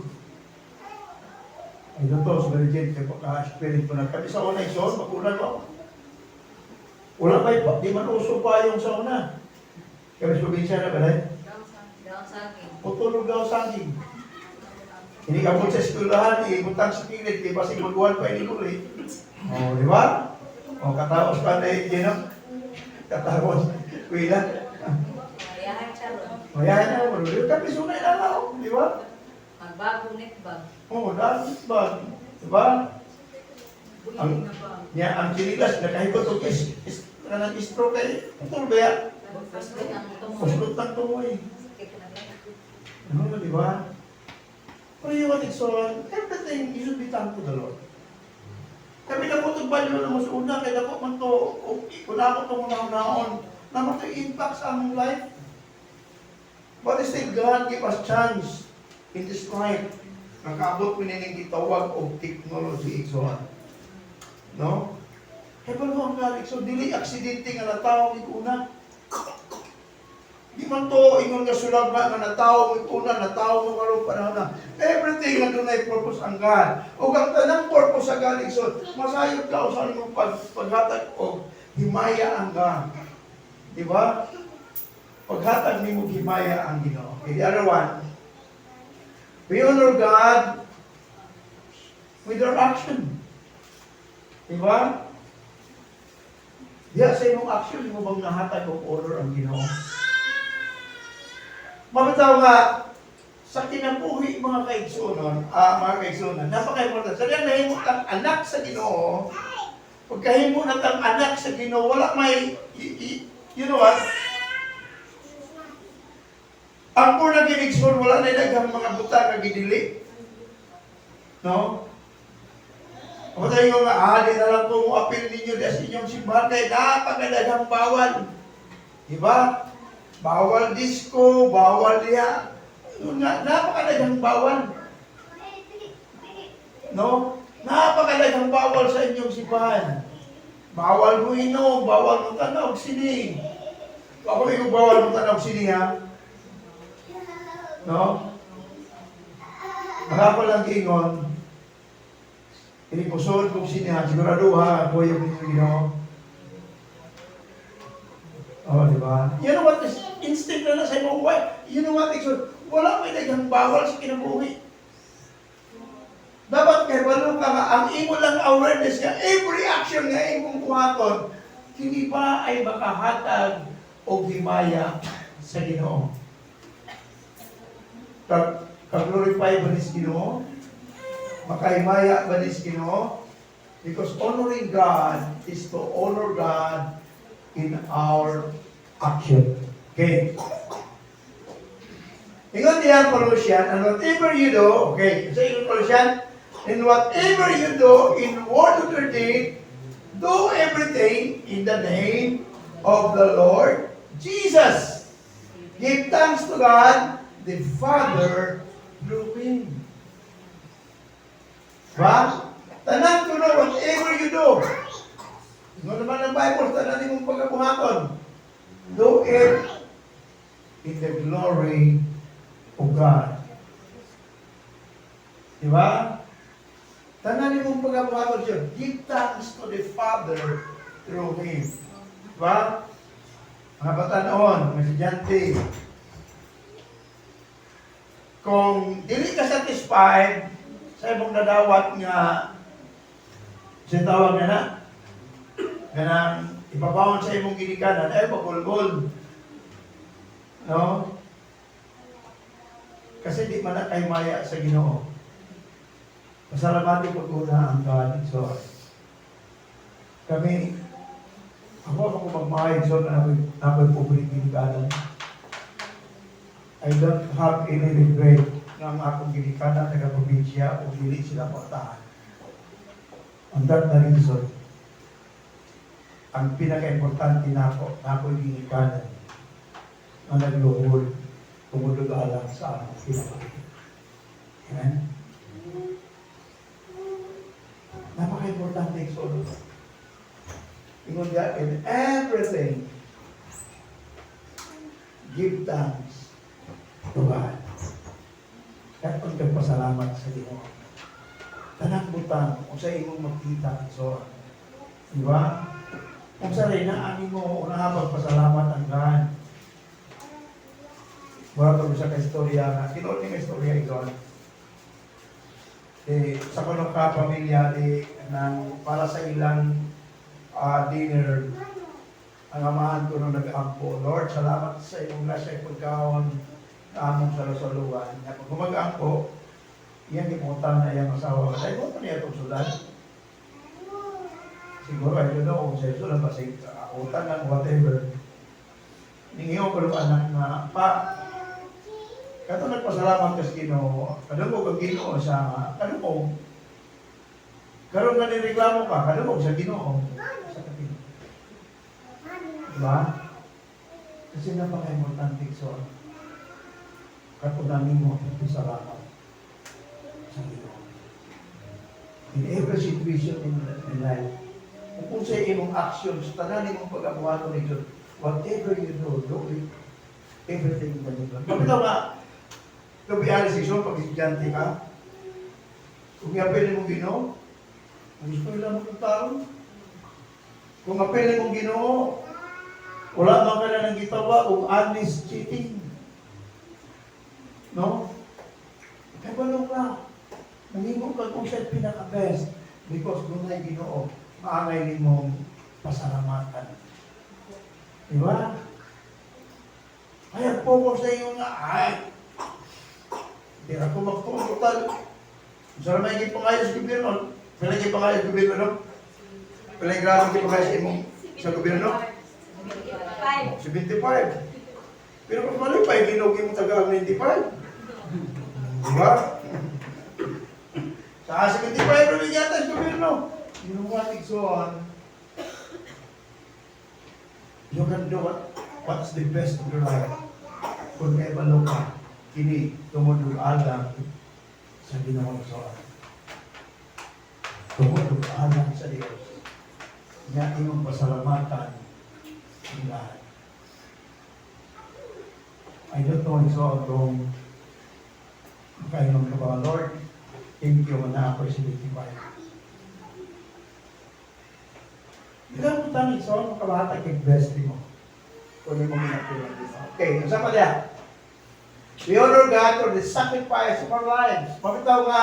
Ay to sa legit kay pagka spirit ko na kami sa una, igsoon, magulang ko. Wala pa, di man uso pa yung sa una. Kami sa probinsya na ba dahil? Down saging. Putulog daw saging. Hindi ka po sa eskwelahan, ibutang sa kilid, di ba si magwan pa ini uli. Oh, di ba? Oh, katapos pa na yun, know? Katapos, eskwela. Mayahan siya ron. Mayahan na, wala. Kami sunay na lang, di ba? Magbago net bag. Oh, dahil ba? Di ba? Ang, niya, ang chinilas, nakahigot og is, kanang stroke kay, putol ba ya? Puslot ang tumoy. Puslot ang tumoy. Sakit na lang. Ano, di ba? Pero you what it's all, everything, you should be thankful to the Lord. Kami na po itong value na mas una, kaya dako man to, kung ako itong una-unaon, naman ito impact sa among life. But still, God give us chance in this life. Nakaabot ko nining gitawag og technology, so on. No? Kaya ba ang God, so dili aksidente nga natawag una. Di man to ingon nga sulag nga natawo mo una, natawo mo karon panahon na. Everything nga dunay purpose ang God. Ug ang tanang purpose sa God, igsoon, masayod ka usa nimo paghatag og himaya ang God. Di ba? Paghatag nimo himaya ang Ginoo. Okay, the other one. We honor God with our action. Di ba? Diya sa imong action, imo bang nahatag og honor ang Ginoo? Mabitaw nga, sa kinabuhi, mga kaigsuonan, napaka-importante. Sa diyang nahimo kang anak sa Ginoo, pagkahimo na kang anak sa Ginoo, wala may, you know what? Ang born again, igsoon, wala na daghang mga butang nga gidili. No? Ako tayo nga, di na lang ko mo apil ninyo sa inyong simbahan kay napakadaghang bawal. Diba? Bawal disco, bawal diha. Yun nga, napakadaghang bawal. No? Napakadaghang bawal sa inyong simbahan. Bawal mo inom, bawal mo tanaw sini. Ako ikaw, bawal mo tanaw sini ha. No? Baka pa lang ingon, ini kusod kong sini ha, sigurado ha, kuya ninyo Ginoo. Oh, di ba? You know what? Is instinct na na sa imong buhay. You know what? Igsoon, wala may daghang bawal sa kinabuhi. Dapat kay balo ka nga, ang imo lang awareness nga, every action nga imong buhaton, kini ba ay makahatag og himaya sa Ginoo? Ka-glorify ba ni Ginoo? Makahimaya ba ni Ginoo? Because honoring God is to honor God in our action. Okay. Ingon diyan Colossian, "And whatever you do," okay, sa ingon Colossian, "and whatever you do in word or deed, do everything in the name of the Lord Jesus. Give thanks to God, the Father, through Him." Ba? Tanan kuno, whatever you do. Ingon naman ng Bible, tanan nimong pagabuhaton. Do it in the glory of God. Di ba? Tanan nimong pagabuhaton siya. Give thanks to the Father through Him. Di ba? Mga batanon, mga estudyante, kung dili ka satisfied sa imong nadawat nga sa tawag na na ganang ipabawon sa imong ginikanan ay pagulgol, no, kasi di man na kay maya sa Ginoo. Pasalamati pag-una ang God. So kami, ako ako magmahay, so na ako'y pobre ginikanan. I don't have any regret nga ang akong ginikanan taga probinsya o dili sila kwartahan. And that the reason, ang pinaka-importante nako, na ako'y ginikanan nga nagluhod tungod og alang sa among kinabuhi. Amen? Napaka-importante, igsoon. Ingon niya, "In everything, give thanks to God." Kahit pagkagpasalamat sa Ginoo. Tanang butang, kung sa imong makita, so, di ba? Kung sa rin na ani mo, una magpasalamat ang God. Mura to sa ka istorya nga, tinuod ni nga istorya, igsoon. Eh, sa kuno ka pamilya di nang para sa ilang dinner, ang amahan ko nung nag-ampo, "Lord, salamat sa imong grasya pagkaon na among salusaluan." Nga pag mag-ampo, iyang gimutan na iyang asawa. Ay, mo pa niya itong sudan. Siguro, I don't know kung sa sudan, basta utan lang, whatever. Ningiyo ko ng anak nga, "Pa, kato nagpasalamat ka sa Ginoo, kadungog ang Ginoo sa kadungog. Karon nga nireklamo ka, kadungog sa Ginoo." Sa kapino. Diba? Kasi napaka-importante, so katunanin mo ang salamat sa Ginoo. In every situation in life, kung sa imong actions, tanan imong pag-abuhaton ni Diyos, whatever you do, do it Everything can be done. Mabitaw nga, to be honest, so pag estudyante ka, kung i-apil mong Ginoo, ang gusto lang mo tao. Kung apil mong Ginoo, wala man ka na nang gitawa kung honest cheating. No? Kaya balo ka. Nangimo ka kung siya pinaka-best because dunay Ginoo, maangay nimong pasalamatan. Di ba? Kaya focus sa iyo nga, ay, hindi ako magtuo total. Sa may gipangayo sa gobyerno, pila gipangayo sa gobyerno, no? Pila grado gipangayo sa imong sa gobyerno? 5. 75. Pero kung malipay, Ginoo mo taga 95. Di ba? Sa 75 rin yata sa gobyerno. You know what, Igsoon? You can do what's the best of your life. Kung kay balo ka, kini tungod og alang sa Ginoo, Igsoon. Tungod og alang sa Dios. Nga imong pasalamatan ang lahat. I don't know, Igsoon, kung makaingon ka ba, "Lord, thank you na ako 75." Ikaw mo tang Igsoon, makahatag kay best mo. Kung mo ginapil ang Ginoo. Okay, unsa pa diya? We honor God for the sacrifice of our lives. Mabitaw nga,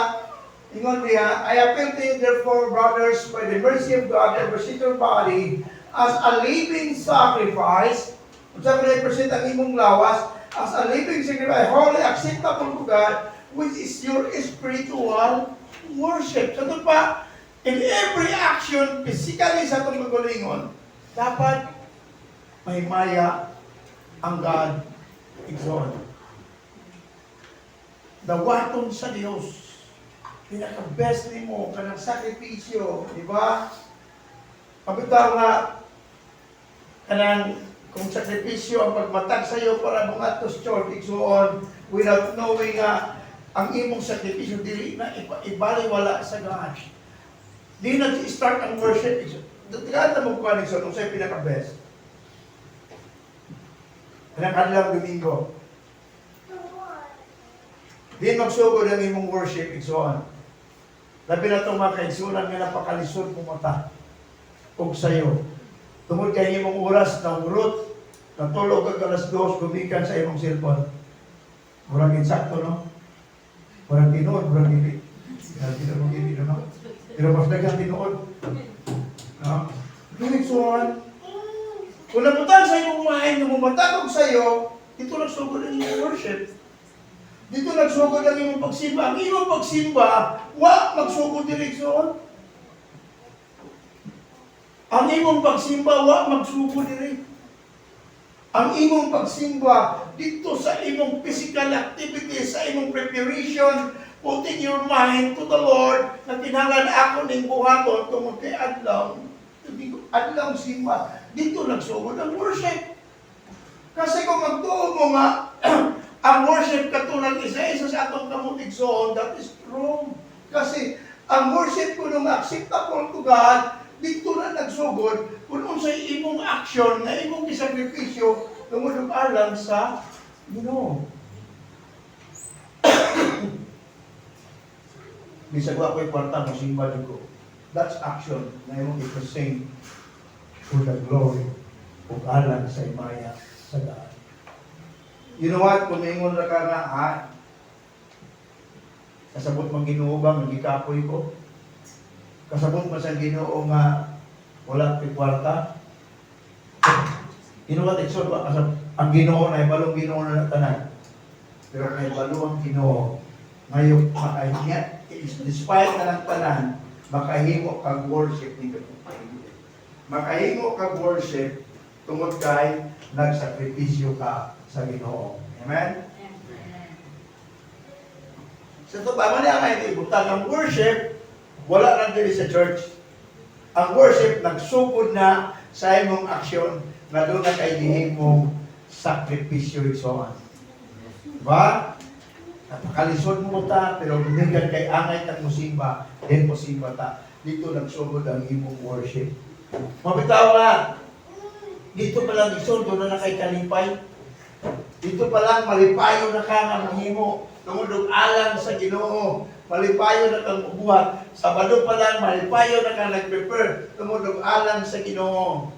ingon niya, "I appeal to you therefore, brothers, by the mercy of God, to present your body as a living sacrifice." Unsa man present ang imong lawas as a living sacrifice, holy, acceptable to God, which is your spiritual worship. Sa ito pa, in every action, physically sa atong kagalingon, dapat mahimaya ang God, igsoon. Dawaton sa Dios. Pinaka-best nimo kanang sakripisyo, di ba? Pabitaw nga kanang kung sakripisyo ang pagmatag sa iyo para mangadto sa church, igsoon, without knowing nga ang imong sakripisyo dili na ibaliwala sa God. Di nag-start ang worship, igsoon. Tigaan na mo kuha, igsoon, kung sa'yo pinaka-best. Kanang adlaw Domingo. Di magsugod ang imong worship, igsoon. Labi na itong mga kaigsunan nga napakalisod mumata og sayo. Tungod kay imong oras na urot, natulog ka alas 2, gumikan sa imong cellphone. Murag insakto, no? Murag tinuod, murag dili. Murag tinuod, dili, no? Pero mas daghang tinuod. No? Igsoon, kung nabutang sa imong mind, nga mumatagog sa iyo, dito nagsugod ang imong worship. Dito nagsugod ang imong pagsimba. Ang imong pagsimba, wa magsugod diri, igsoon. Ang imong pagsimba, wa magsugod diri. Ang imong pagsimba dito sa imong physical activity, sa imong preparation, putting your mind to the Lord, na kinahanglan ako ning buhaton tungod kay adlaw, adlaw simba. Dito nagsugod ang worship. Kasi kung magtuo mo nga, ang worship katulad isa-isa sa atong kamot, igsoon, that is wrong. Kasi ang worship ko nung acceptable to God, dito na nagsugod kung unsay imong action nga imong gisakripisyo tungod og alang sa Ginoo. Bisag wa ko'y kwarta, mosimba jud ko. That's action na imong i-present for the glory ug alang sa himaya sa God. You know what? Kung maingon ra ka nga, "Ah, kasabot man Ginoo ba nga gikapoy ko? Kasabot man sa Ginoo nga wala ko'y kwarta?" You know what? Igsoon, wa kasab ang Ginoo na ibalong Ginoo na tanan. Pero kay balo ang Ginoo, ngayon makahiya, despite na lang tanan, makahimo kag worship ni Makahimo kag worship tungod kay nagsakripisyo ka sa Ginoo. Amen? Sa ito pa, man ang ibutang ang worship, wala lang diri sa church. Ang worship nagsugod na sa imong aksyon nga doon na kay gihimong sakripisyo, igsoon. Diba? Napakalisod mo ta, pero gumigan kay angay tag musimba, then musimba ta. Dito nagsugod ang imong worship. Mabitaw nga, dito pa lang igsoon, doon na kay kalipay. Dito pa lang malipayo na ka nga mahimo tungod og alang sa Ginoo. Malipayo na kang mubuhat. Sabado pa lang malipayo na kang nag-prepare tungod og alang sa Ginoo.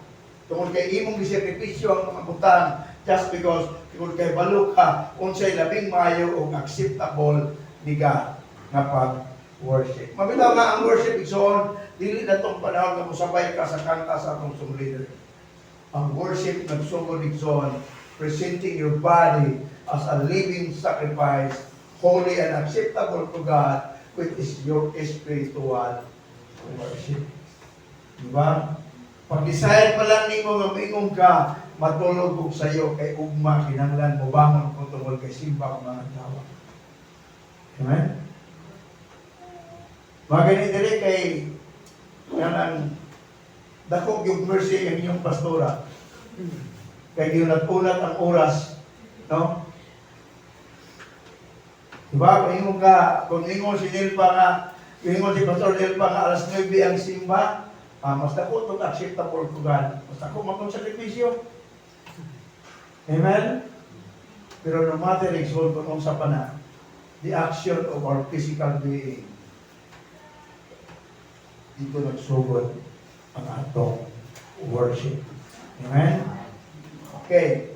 Tungod kay imong gisakripisyo ang mga butang just because tungod kay balo ka unsay labing maayo ug acceptable ni God nga pag-worship. Mabitaw nga ang worship, igsoon, dili na tong panahon nga mosabay ka sa kanta sa atong song leader. Ang worship nagsugod, igsoon, presenting your body as a living sacrifice, holy and acceptable to God, which is your spiritual worship. Diba? Pag-decide pa lang nimo nga moingon ka, matulog og sayo kay ugma kinahanglan mo bangon ko tungod kay simba ko mga tawa. Amen? Mga gani diri kay kanang dako yung mercy ang inyong pastora. Kay giunat-unat ang oras, no? Diba? Kung ingon si Nilpa nga, kung ingon si Pastor Nilpa nga alas 9 ang simba, mas dako itong acceptable to God. Mas dako makong sakripisyo. Amen? Pero no matter, igsoon, kung unsa pa na, the action of our physical being, dito nagsugod ang atong worship. Amen? Okay.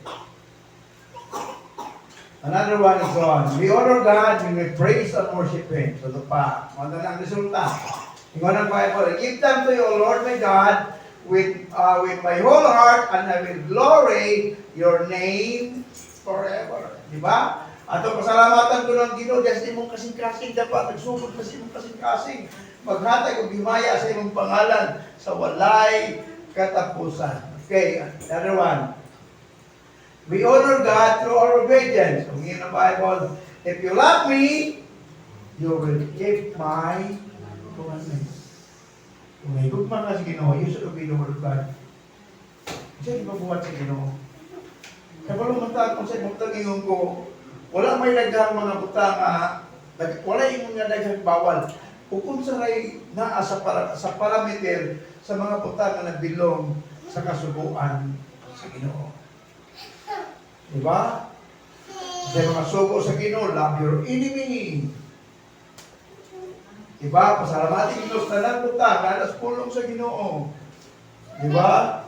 Another one is on. We honor God when we praise and worship Him. So, ito pa. Ano na ang resulta? Ingon ang Bible, "Give thanks to you, O Lord my God, with my whole heart, and I will glory your name forever." Di ba? Ato pasalamatan ko ng Ginoo dahil sa imong kasing-kasing dapat nagsugod ka sa imong kasing-kasing. Maghatag og himaya sa imong pangalan sa walay katapusan. Okay, another one. We honor God through our obedience. Kung yun ang Bible, "If you love me, you will keep my commandments." Kung may gugma ka sa Ginoo, you should obey the word of God. Siya ipabuhat sa Ginoo. Kabalo man ta kung sa imong ingon ko, wala may daghang mga butang nga wala ingon nga daghang bawal. Ug unsa ray naa sa parameter sa mga butang nga nagbilong sa kasuguan sa Ginoo. Diba? Sa mga sugo sa Ginoo, love your enemy. Diba? Pasalamatin Ginoo sa tanang butang, alas pulong sa Ginoo. Diba?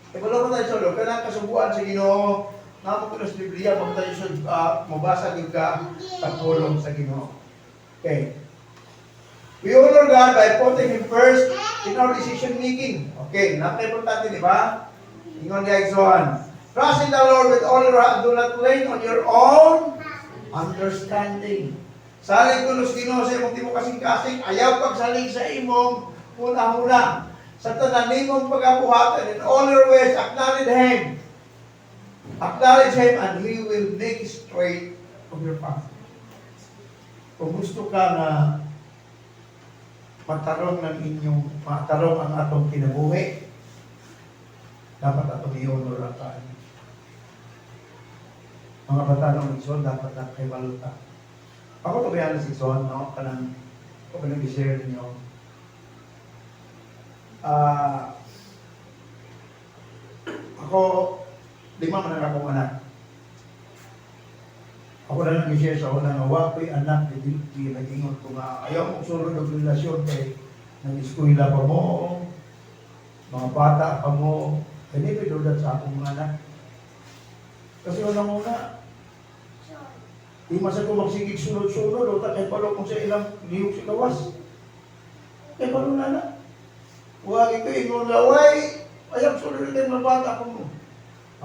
E wala ko tayo sa loob, kanang kasuguan sa Ginoo, namo ko na sa Biblia, pag tayo sa mabasa gyud ka sa pulong sa Ginoo. Okay. We honor God by putting Him first in our decision making. Okay, napaka-importante, di ba? Ingon niya, igsoon, "Trust in the Lord with all your heart. Do not lean on your own understanding." Salig ko sa Ginoo sa imong tibuok kasing-kasing, ayaw pagsalig sa imong huna-huna. Sa tanan nimong pagabuhat and in all your ways, acknowledge Him. Acknowledge Him and He will make straight of your path. Kung gusto ka na matarong ng inyong, matarong ang atong kinabuhi, dapat atong i-honor ang kaan. Mga bata ng igsoon, dapat na kay baluta. Ako to bayan sa igsoon, no? Kanang, ako nang i-share ninyo. Ako, lima man ang akong anak. Ako na lang i-share sa una nga wa ko'y anak, di nag-ingon ko nga ayaw mong sulod og relasyon kay nag-eskwela pa mo, mga bata pa mo. I never do that sa akong mga anak. Kasi unang-una, di man sa ko magsigig sunod-sunod o ta kay palo kung sa ilang lihok sa gawas. Kay palo na na. Huwag ito ingon nga, "Way, ayaw sunod kay mga bata ko mo."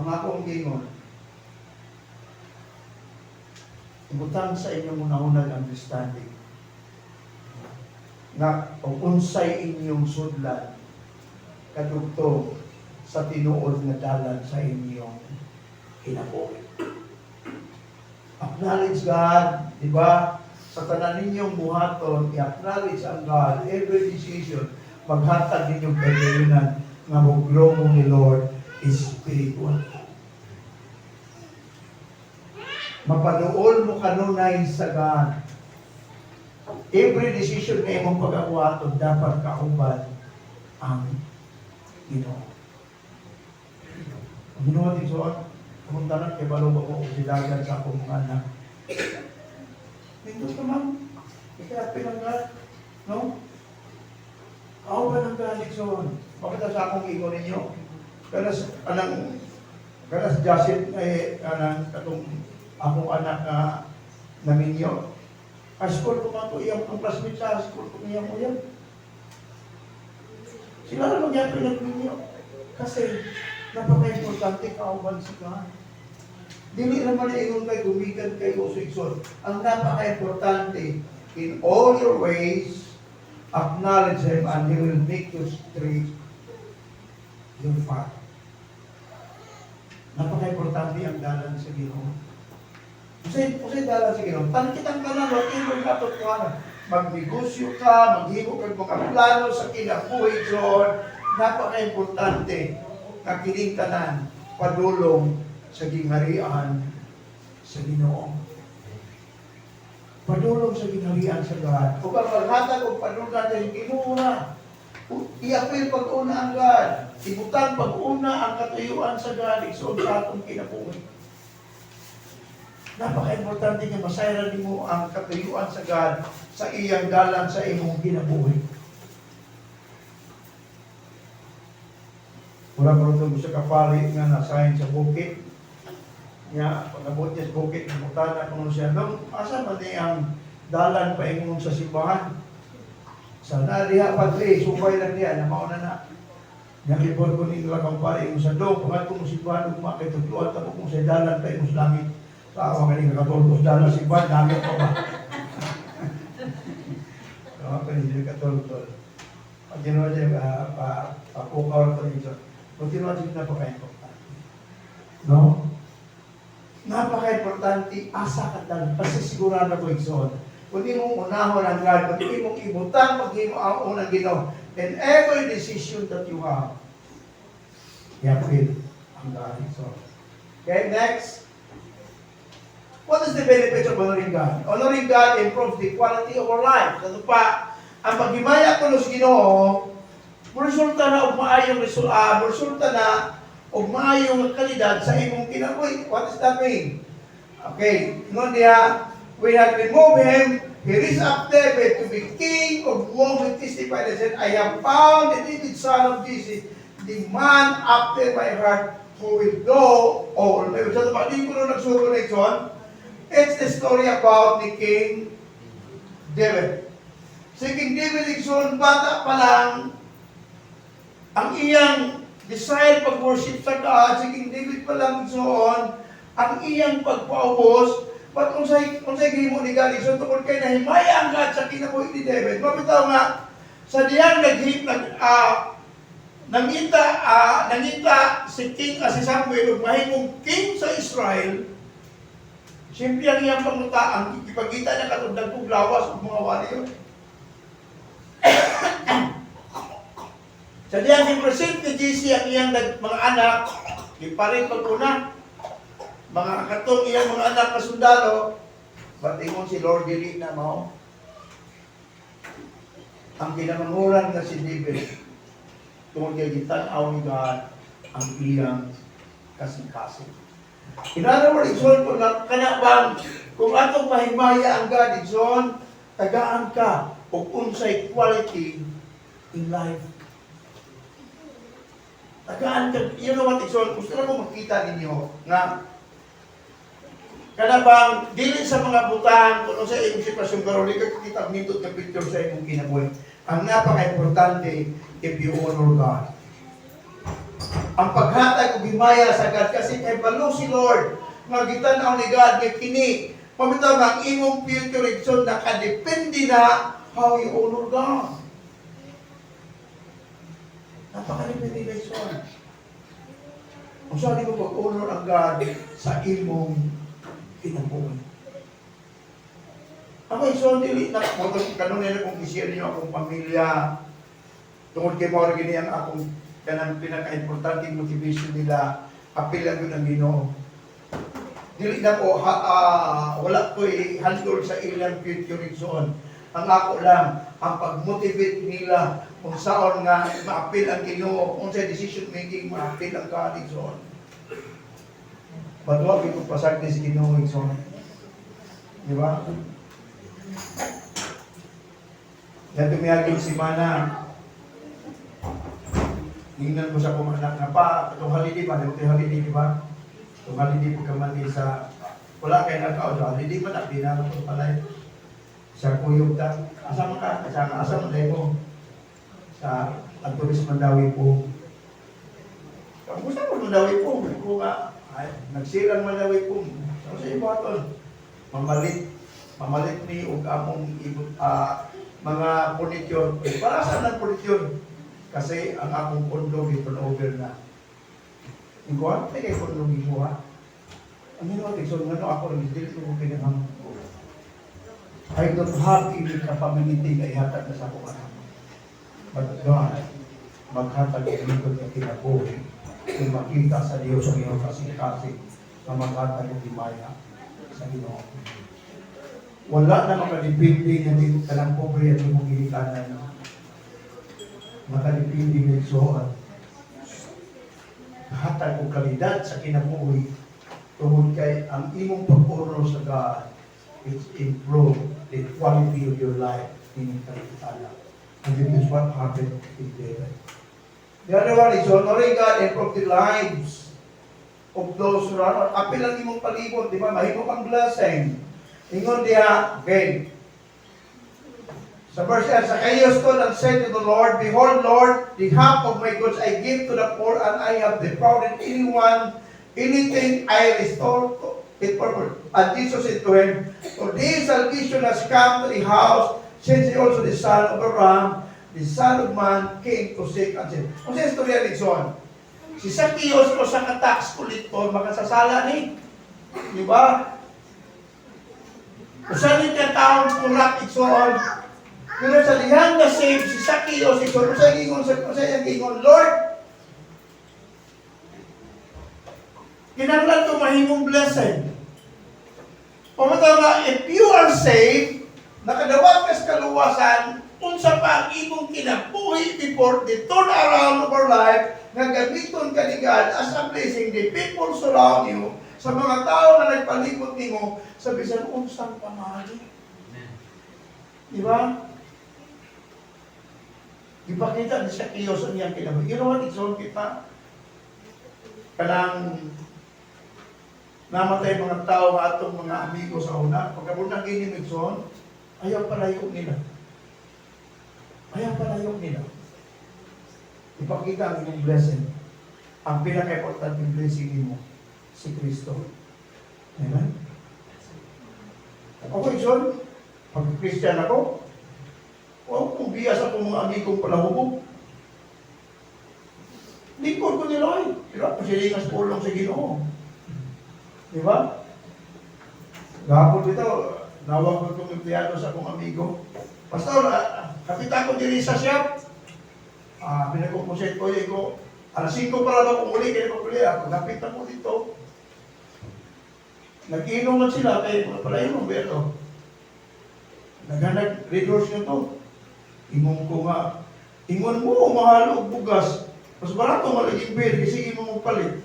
Ang akong gingon, ibutang sa inyong unahunag understanding nga kung unsay inyong sudlan kadugtong sa tinuod nga dalan sa inyong kinabuhi. Acknowledge God, di ba? Sa tanan ninyong buhaton, i-acknowledge ang God, every decision, maghatag ninyong kagalingan nga mo-grow mo ni Lord is spiritual. Mapaduol mo kanunay sa God. Every decision nga imong pagabuhaton, dapat kauban ang Ginoo. Ang Ginoo, igsoon. Akong tanan kay balo ba ko sidagan sa akong mga anak. Nindot naman. Ika-apil ang God. No? Ako ba ng God, igsoon? Bakit sa akong ingon ninyo? Pero sa, anang, pero sa Joseph, eh, anang, katong akong anak na naminyo. High school ko man to, iyang ang classmate sa high school ko iyang uyab. Sila na magyapin nagminyo. Kasi, napaka-importante kauban si God. Dili naman ingon kay gumikan kay igsoon. Ang napaka-importante, in all your ways, acknowledge Him and He will make you straight your path. Napaka-importante ang dalan sa Ginoo. Usay dalan sa Ginoo. Tan kitang tanan, whatever katotohanan. Magnegosyo ka, maghimo kag mga plano sa kinabuhi, John. Napaka-importante nga kining tanan padulong sa gingharian sa Ginoo. Padulong sa gingharian sa God. Ug ang paghatag og padulong natin Ginoo na. I-apil pag-una ang God. Ibutang pag-una ang katuyuan sa God igsoon sa atong kinabuhi. Napaka-importante nga masayran nimo ang katuyuan sa God sa iyang dalan sa imong kinabuhi. Mura ko ito sa kapari nga nasahin sa bukid. Nga, pag-abot niya sa bukid, namutana ko siya, "Dong, asa man ni ang dalan paingon sa simbahan?" "Sa na diha, padre, subay lang diha, na mauna na." Nga before ko nila kang pari, ingon sa dong, pangat ko mo simbahan, ugma, kay tudluan ta ko kung sa dalan paingon sa langit. Sa awa ka ni katultos dalan sa simbahan, langit pa ba? Ako ni sila katultol. Pag ginawa siya, papukaw ko dito. Pag ginawa siya, napaka-importante. No? Napaka-importante, asa ka dalan. Kasi sigurado ko, igsoon. Kung di mong unahon ang God, kung di mong ibutang pag mo ang unang Ginoo, in every decision that you have, i-apil ang God, igsoon. Okay, next. What is the benefit of honoring God? Honoring God improves the quality of our life. Sa pa, ang paghimaya ko sa Ginoo, resulta na og maayong resulta, resulta na og maayong kalidad sa imong kinabuhi. What does that mean? Okay, ingon niya, "We had removed him, he raised up David to be king, of whom he testified and said, 'I have found the David son of Jesse, the man after my heart, who will do all.'" May sa pa, di ko na nagsugo na ito. It's the story about the King David. Si King David, igsoon, bata pa lang, ang iyang desire pag-worship sa God, si King David pa lang, igsoon, ang iyang pagpaubos, but unsay gihimo ni God, igsoon, tungkol kay nahimaya ang God sa kinabuhi ni David. Mabitaw nga, sa diyang naghip, nag, nangita si King, si Samuel, ug mahimong king sa Israel. Siyempre ang iyang panguta, ang ipagita niya katong dagkong lawas ug mga warrior. Sa diyang i-present ni Jesse ang iyang mga anak, giparin pag-una, mga katong iyang mga anak na sundalo, but ingon si Lord, dili na mao. Ang kinamanguran nga si David, tungod kay gitan-aw ni God ang iyang kasing-kasing. In other words, igsoon, kung na, kana bang, kung atong mahimaya ang God, igsoon, tagaan ka og unsay quality in life. Tagaan ka, you know what, igsoon, gusto na ko makita ninyo nga kana bang dili sa mga butang kung sa imong sitwasyon karon, di ka kita og nindot nga picture sa imong kinabuhi. Ang napaka-importante, if you honor God. Ang paghatag og himaya sa God kasi kay balo si Lord nga gitan-aw ni God nga kini pamitaw nga ang imong future, igsoon, nakadepende na how you honor God. Napakadepende na, igsoon. Kung saan mo pag-honor ang God sa imong kinabuhi. Ako, igsoon, dili na, mo kanunay na kung i-share niyo akong pamilya, tungod kay mao ra gini ang akong kanang pinaka-importante motivation nila, apil lang yun ang Ginoo. Dili na ko ha, wala ko handle sa ilang future, igsoon. Ang ako lang ang pag-motivate nila kung saan nga maapil ang Ginoo, kung sa decision making maapil ang God, igsoon. But wa ko pasagdi sa Ginoo, igsoon. Di ba? Yan tumiyaging simana. Tingnan ko sa akong anak na pa, itong holiday pa, di ba ito holiday, di ba? Itong holiday po ka man di sa, wala kay nakaw, sa holiday pa na, pinalo ko palay. Sa kuyog ta, asa man ka, asa, asa man tayo mo? Sa Anturis Mandawi po. Kamusta mo Mandawi po? Ko nga, ay, nagsilang Mandawi po. Sa sa ibuhaton? Mamalit, mamalit ni og among ibot, mga furniture. Eh, para saan ang furniture? Kasi ang akong kondo turnover na. Ikaw, ay kay kondo gikuha. Ang ginawa, so ngano ako, dili ko kinahanglan ko. I don't have any capability na ihatag na sa akong anak. But God, maghatag og lingkod nga kinabuhi kung makita sa Dios ang iyong kasing-kasing na maghatag og himaya sa Ginoo. Wala na makadepende nga di kanang pobre at imong ginikanan. Makadepende nga igsuon. Hatag og kalidad sa kinabuhi tungod kay ang imong pag-honor sa God, it's improve the quality of your life in kalibutan. And this is what happened in David. The other one is honoring God and improve the lives of those who are apil ang imong palibot, di ba? Mahimo kang blessing. Ingon diha, okay. Sa verse 8, Zacchaeus stood and said to the Lord, "Behold, Lord, the half of my goods I give to the poor, and I have defrauded anyone, anything I restore to it fourfold." And Jesus said to him, "Today salvation has come to the house, since he also the son of Abraham. The Son of Man came to seek and save." Kung sa istorya ni John, si Zacchaeus ko sa tax collector, makasasala ni. Di ba? Usa ni ka taong kurak, igsoon. Pero sa dihang na save si Zacchaeus, igsoon, usa iyang gingon, "Lord, kinahanglan ko mahimong blessing." Pamataw nga, if you are saved, nakadawat ka sa kaluwasan, unsa pa ang imong kinabuhi before the turn around of our life, nga gamiton ka ni God as a blessing, the people surround you, sa mga tao na nagpalikot nimo, sa bisan unsang pamaagi. Di ba? Ipakita ni Zacchaeus ang iyang kinabuhi. You know what? It's all kita. Kanang namatay mga tao nga atong mga amigo sa una. Pagkabunang gini igsoon, ayaw palayo nila. Ayaw palayo nila. Ipakita ang inyong blessing. Ang pinaka-importante blessing nimo, si Kristo. Amen? Ako, igsoon, pag Christian ako, wow, kung biya sa akong mga amigong palahubog, lingkod ko nila ay. Di ba? Pasilingas pulong sa Ginoo. Di ba? Gahapon dito, nawag ko itong empleyado sa akong amigo. "Pastor, kapita ko diri sa shop." Pinagkukuset ko, ko, alas 5 pa lang ako uli, kaya ko uli, ako, kapit ko dito. Nag-inom man sila, kay mga pala pero naghanag, resource nyo to. Ingon ko nga, ingon mo, mahal og bugas. Mas barato malaging bill, kasi imo mo palit.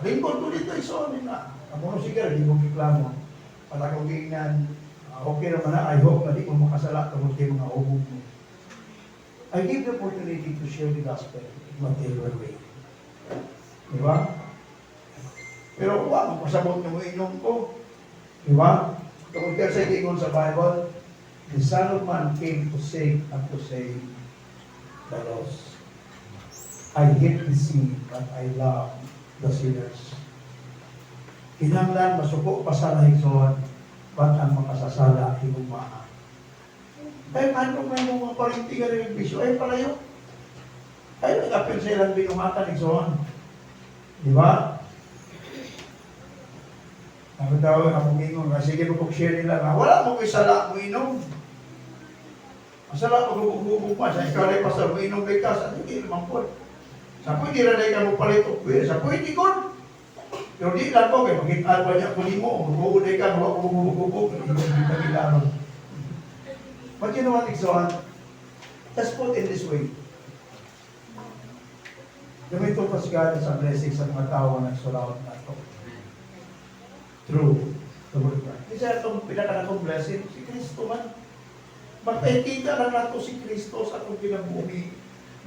Lingkod ko dito, iso na. Ako no sige, di ko reklamo. Para kong giingnan, okay naman na, I hope na di mo makasala tungod kay mga ubog mo. I give the opportunity to share the gospel in whatever way. Di ba? Pero wa mo pasabot nga mo inom ko. Di ba? Tungod kay sa giingon sa Bible, the Son of Man came to seek and to save the lost. I hate the sin, but I love the sinners. Kinahanglan masuko pa sa igsoon, but ang makasasala higugmaa. Ay, paano may mga parinti ka rin bisyo? Ay, palayo. Ay, nag-apil sa ilang binuhatan, igsoon. Di ba? Ako daw, akong ingon, nga, sige mo kong share nila nga, wala mo ko'y sala mo inom. Ang sala mo hubog pa, sa ikaw rin pastor, mo inom kay ka, sa hindi naman po. Sa pwede rin ka mo palit og beer, sa pwede ko. Pero di lang ko, kay makitaan pa niya ko nimo, maghuuday ka, mawa ko hubog-hubog, hindi ka gilanon. But you know what, igsoon? Let's put it this way. Gamiton pa si God sa blessing sa mga tao nga nag-surround nato. Through the Word of God. Isa itong pinakanakong blessing, si Kristo man. Magpakita lang nato si Kristo sa atong kinabuhi.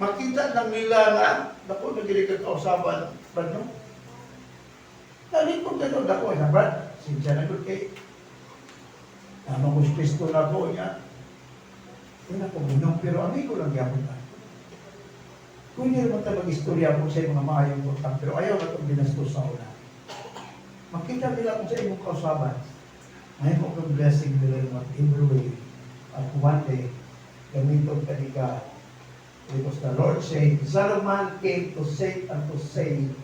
Makita lang nila na, dako na gili kag kausaban, Brad, no? Nalipod ka doon, dako, na Brad, sinsya na gud kay tama ko si Kristo na ko niya. Wala ko munong, pero amigo lang gyapon na. Kung hindi naman tayo mag-istorya kung sa mga maayong butang, pero ayaw na itong binastos sa una. Makita nila kung sa imong kausaban, may mo kang blessing nila in whatever way. At one day, gamiton ka ni God. Because the Lord said, "The Son of Man came to save and to save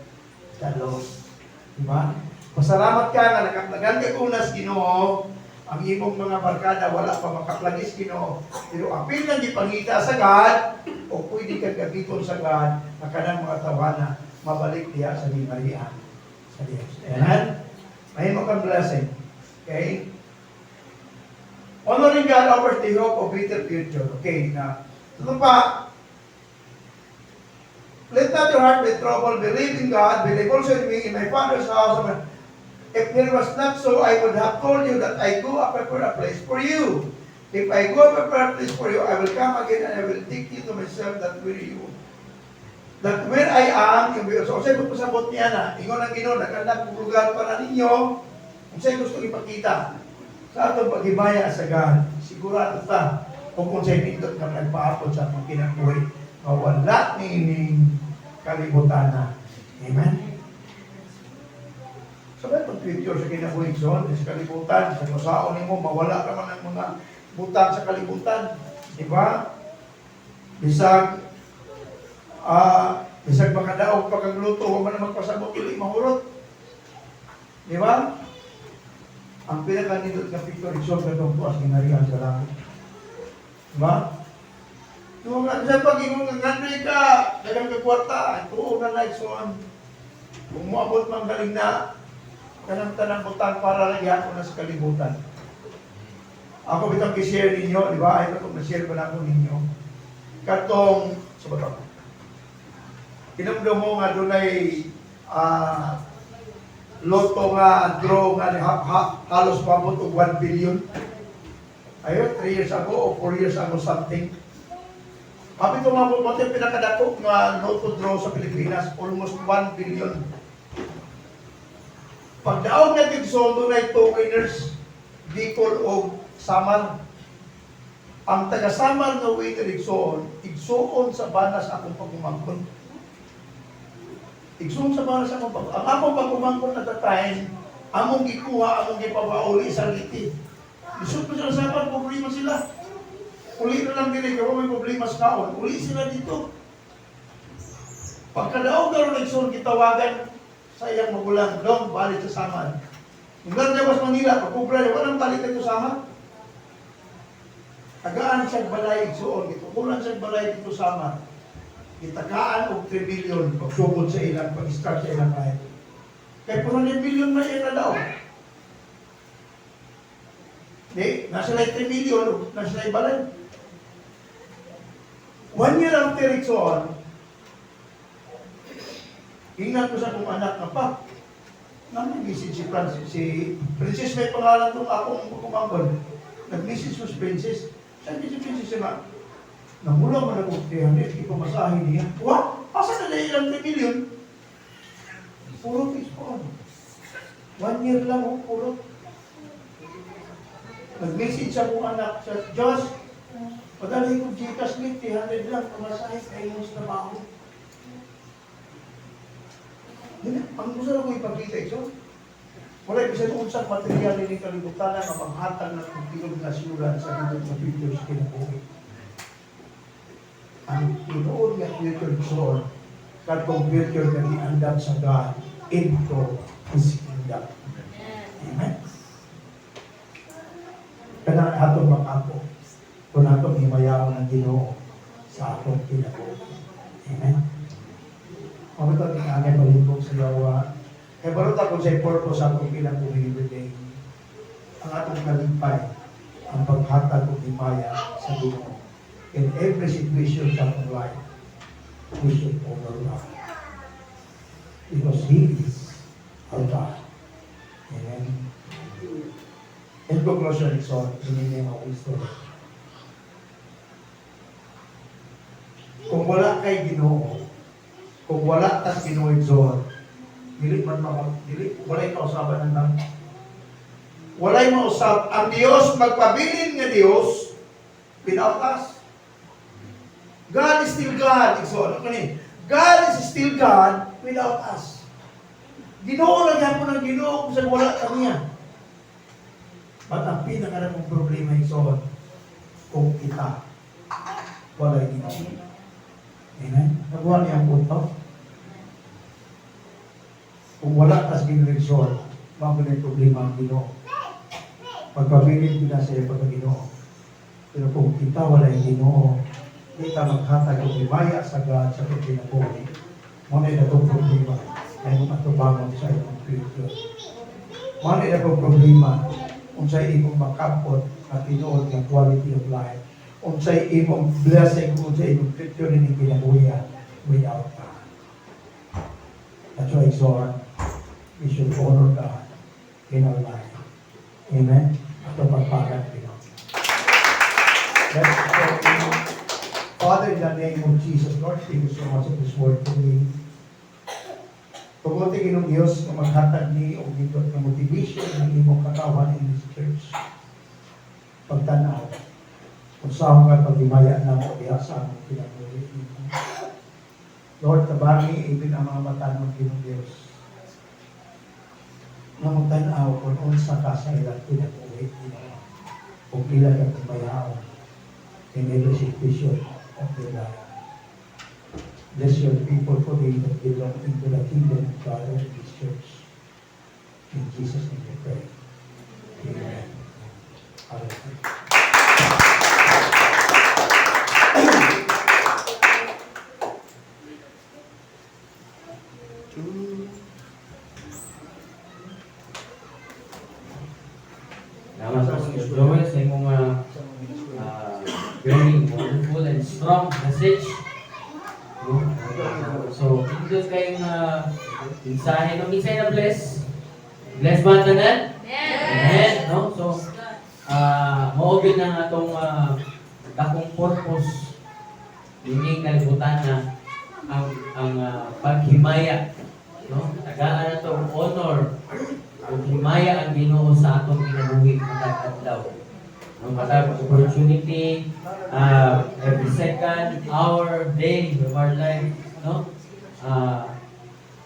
the lost." Diba? Pasalamat ka nga nakaplagan ka unas Ginoo, ang imong mga barkada wala pa makaplagis Ginoo. Pero apil lang gipangita sa God, o pwede kang gamiton sa God, na kanang mga tawana, mabalik diha sa gingharian sa Diyos. Amen? Mahimo kang blessing. Okay? Honoring God offers the hope of better future. Okay, na ito pa, "Let not your heart be troubled. Believe in God. Believe also in me. In my Father's house. If there was not so, I would have told you that I go and prepare a place for you. If I go and prepare a place for you, I will come again and I will take you to myself that where I am, you will." So, unsay pasabot niya na, ingon ang Ginoo, nag-andam kong lugar para ninyo, unsay gusto ipakita sa atong paghimaya sa God, sigurado ta, kung unsay nindot nga nagpaapod sa atong kinabuhi, nga wala niining kalibutan na. Amen? Sa so, itong future sa kinabuhi, so, sa kalibutan, sa kasaon nimo, mawala ka man ang mga butang sa kalibutan. Di ba? Bisag makadaog pa kag luto, wa man magpasabot, dili mahurot. Di ba? Ang pinakanindot nga picture igsoon katong tuas gingharian sa langit. Di ba? Yung nga sa pag-ingon nga nganoy ka, daghang ka kwarta, tuo na na, igsoon. Kung moabot man galing na, kanang tanang butang para lang gyapon na sa kalibutan. Ako bitang i-share ninyo, di ba? Ay, itong na-share pa na ako ninyo. Katong, sa bato. Kinumdum mo nga dunay lotto nga draw nga halos pabot og 1 billion. Ayo, 3 years ago o 4 years ago something. Kapit umabot mo yung pinakadako nga lotto draw sa Pilipinas, almost 1 billion. Pagdaog na igsoon, dunay two winners, Bicol o Samar. Ang taga Samar nga winner igsoon, igsoon sa banas akong pagumangkon. Igsoon sa banas akong pag Ang akong pagumangkon at the time, among gikuha, among gipapauli sa Leyte. Lisod pa sila sa Samar, problema sila. Uli na lang din kaya may problema sa kaon. Uli sila dito. Pagkadaog karon igsoon, gitawagan sa iyang magulang, "Dong, balik sa Samar." Hanggang niya mas Manila, pagkubra niya, walang balik ito Samar. Tagaan siya balay igsuon, gitukulan siya balay dito Samar. Gitagaan og 3 billion pagsugod sa ilang, pag-start sa ilang life. Kay 400 million na iya daw. Di, nasa sila 3 million, nasa sila balay. One year after igsoon, ingat ko sa akong anak nga pa. Nang message si Francis, si Princess may pangalan tong akong kumangkon. Nag-message ko si Princess. Sabi si Princess siya, "Namula man ako 300, ipamasahe niya." What? Asa na dahil ang 3 million? Puro po. One year lang, oh, puro. Nag-message sa akong anak, sa Josh, "Padalhin ko Gcash ni 300 lang, pamasahe kayo sa trabaho." Yun, ang gusto lang ko ipakita ito. Wala bisan unsang material ni kalibutan nga maghatag ng tinuod nga assurance sa nindot nga future sa kinabuhi. Ang tinuod nga future igsoon, katong future nga giandam sa God into His kingdom. Amen. Kanang atong makapo kung atong himayaon ang Ginoo sa atong kinabuhi. Amen. Mabito ni anay palibog sa yawa. Kay baruta kung sa purpose sa atong kinabuhi every day. Ang atong kalipay, ang paghatag og himaya sa Ginoo. In every situation sa atong life, we should honor God. Because He is our God. Amen. In conclusion, so, ini ang wisdom. Kung wala kay Ginoo, kung wala tas Ginoo, igsoon, dili man maka, dili walay kausaban ang tao. Walay mausab. Ang Dios, magpabilin nga Dios, without us. God is still God. Igsoon, ano ni? God is still God without us. Ginoo lang gyapon ang Ginoo kung sa wala kaniya. But ang pinakaramong problema, igsoon, kung kita walay Ginoo. Amen? Nakuha niya ang punto? Kung wala tas Ginoo, igsoon, mao yung problema ang Ginoo. Pagpabilin kita sa iyo pagka-Ginoo. Pero kung kita walay Ginoo, di ta maghatag og himaya sa God sa atong kinabuhi. Mao na atong problema ay imong atubangon sa imong future. Mao na atong problema unsay imong makapot at tinuod nga quality of life. Unsay imong blessing, unsay imong future ini kinabuhi without God. That's why, igsoon, we should honor God in our life. Amen? Ato pagpagan Ginoo. Let's pray. Father, in the name of Jesus, Lord, thank you so much for this word to me. Tuguti, Ginoong Diyos, nga maghatag ni og nindot nga motivation ng imong katawan in this church. Pagtanaw, kung saan nga paghimaya namo diha sa among kinabuhi. Lord, tabangi ibig ang mga mata ng Ginoong Diyos nga magtanaw kung unsa ka sa ilang kinabuhi, Ginoo. Kung ila kang himayaon in every situation of their life. Bless your people today that belong into the kingdom of God and this church. In Jesus' name we pray. Amen. Hallelujah. Two. Salamat, Pastor Joel, sa imong very wonderful and strong message. No? So, nindot kayong mensahe. No? Minsan na bless. Bless ba tanan? Amen. No? So, mao gyud ang atong dakong purpose nining kalibutan na ang paghimaya, no, tagaan nato og honor ug himaya ang Ginoo sa atong kinabuhi matag adlaw, no, matag opportunity, every second, hour, day of our life, no,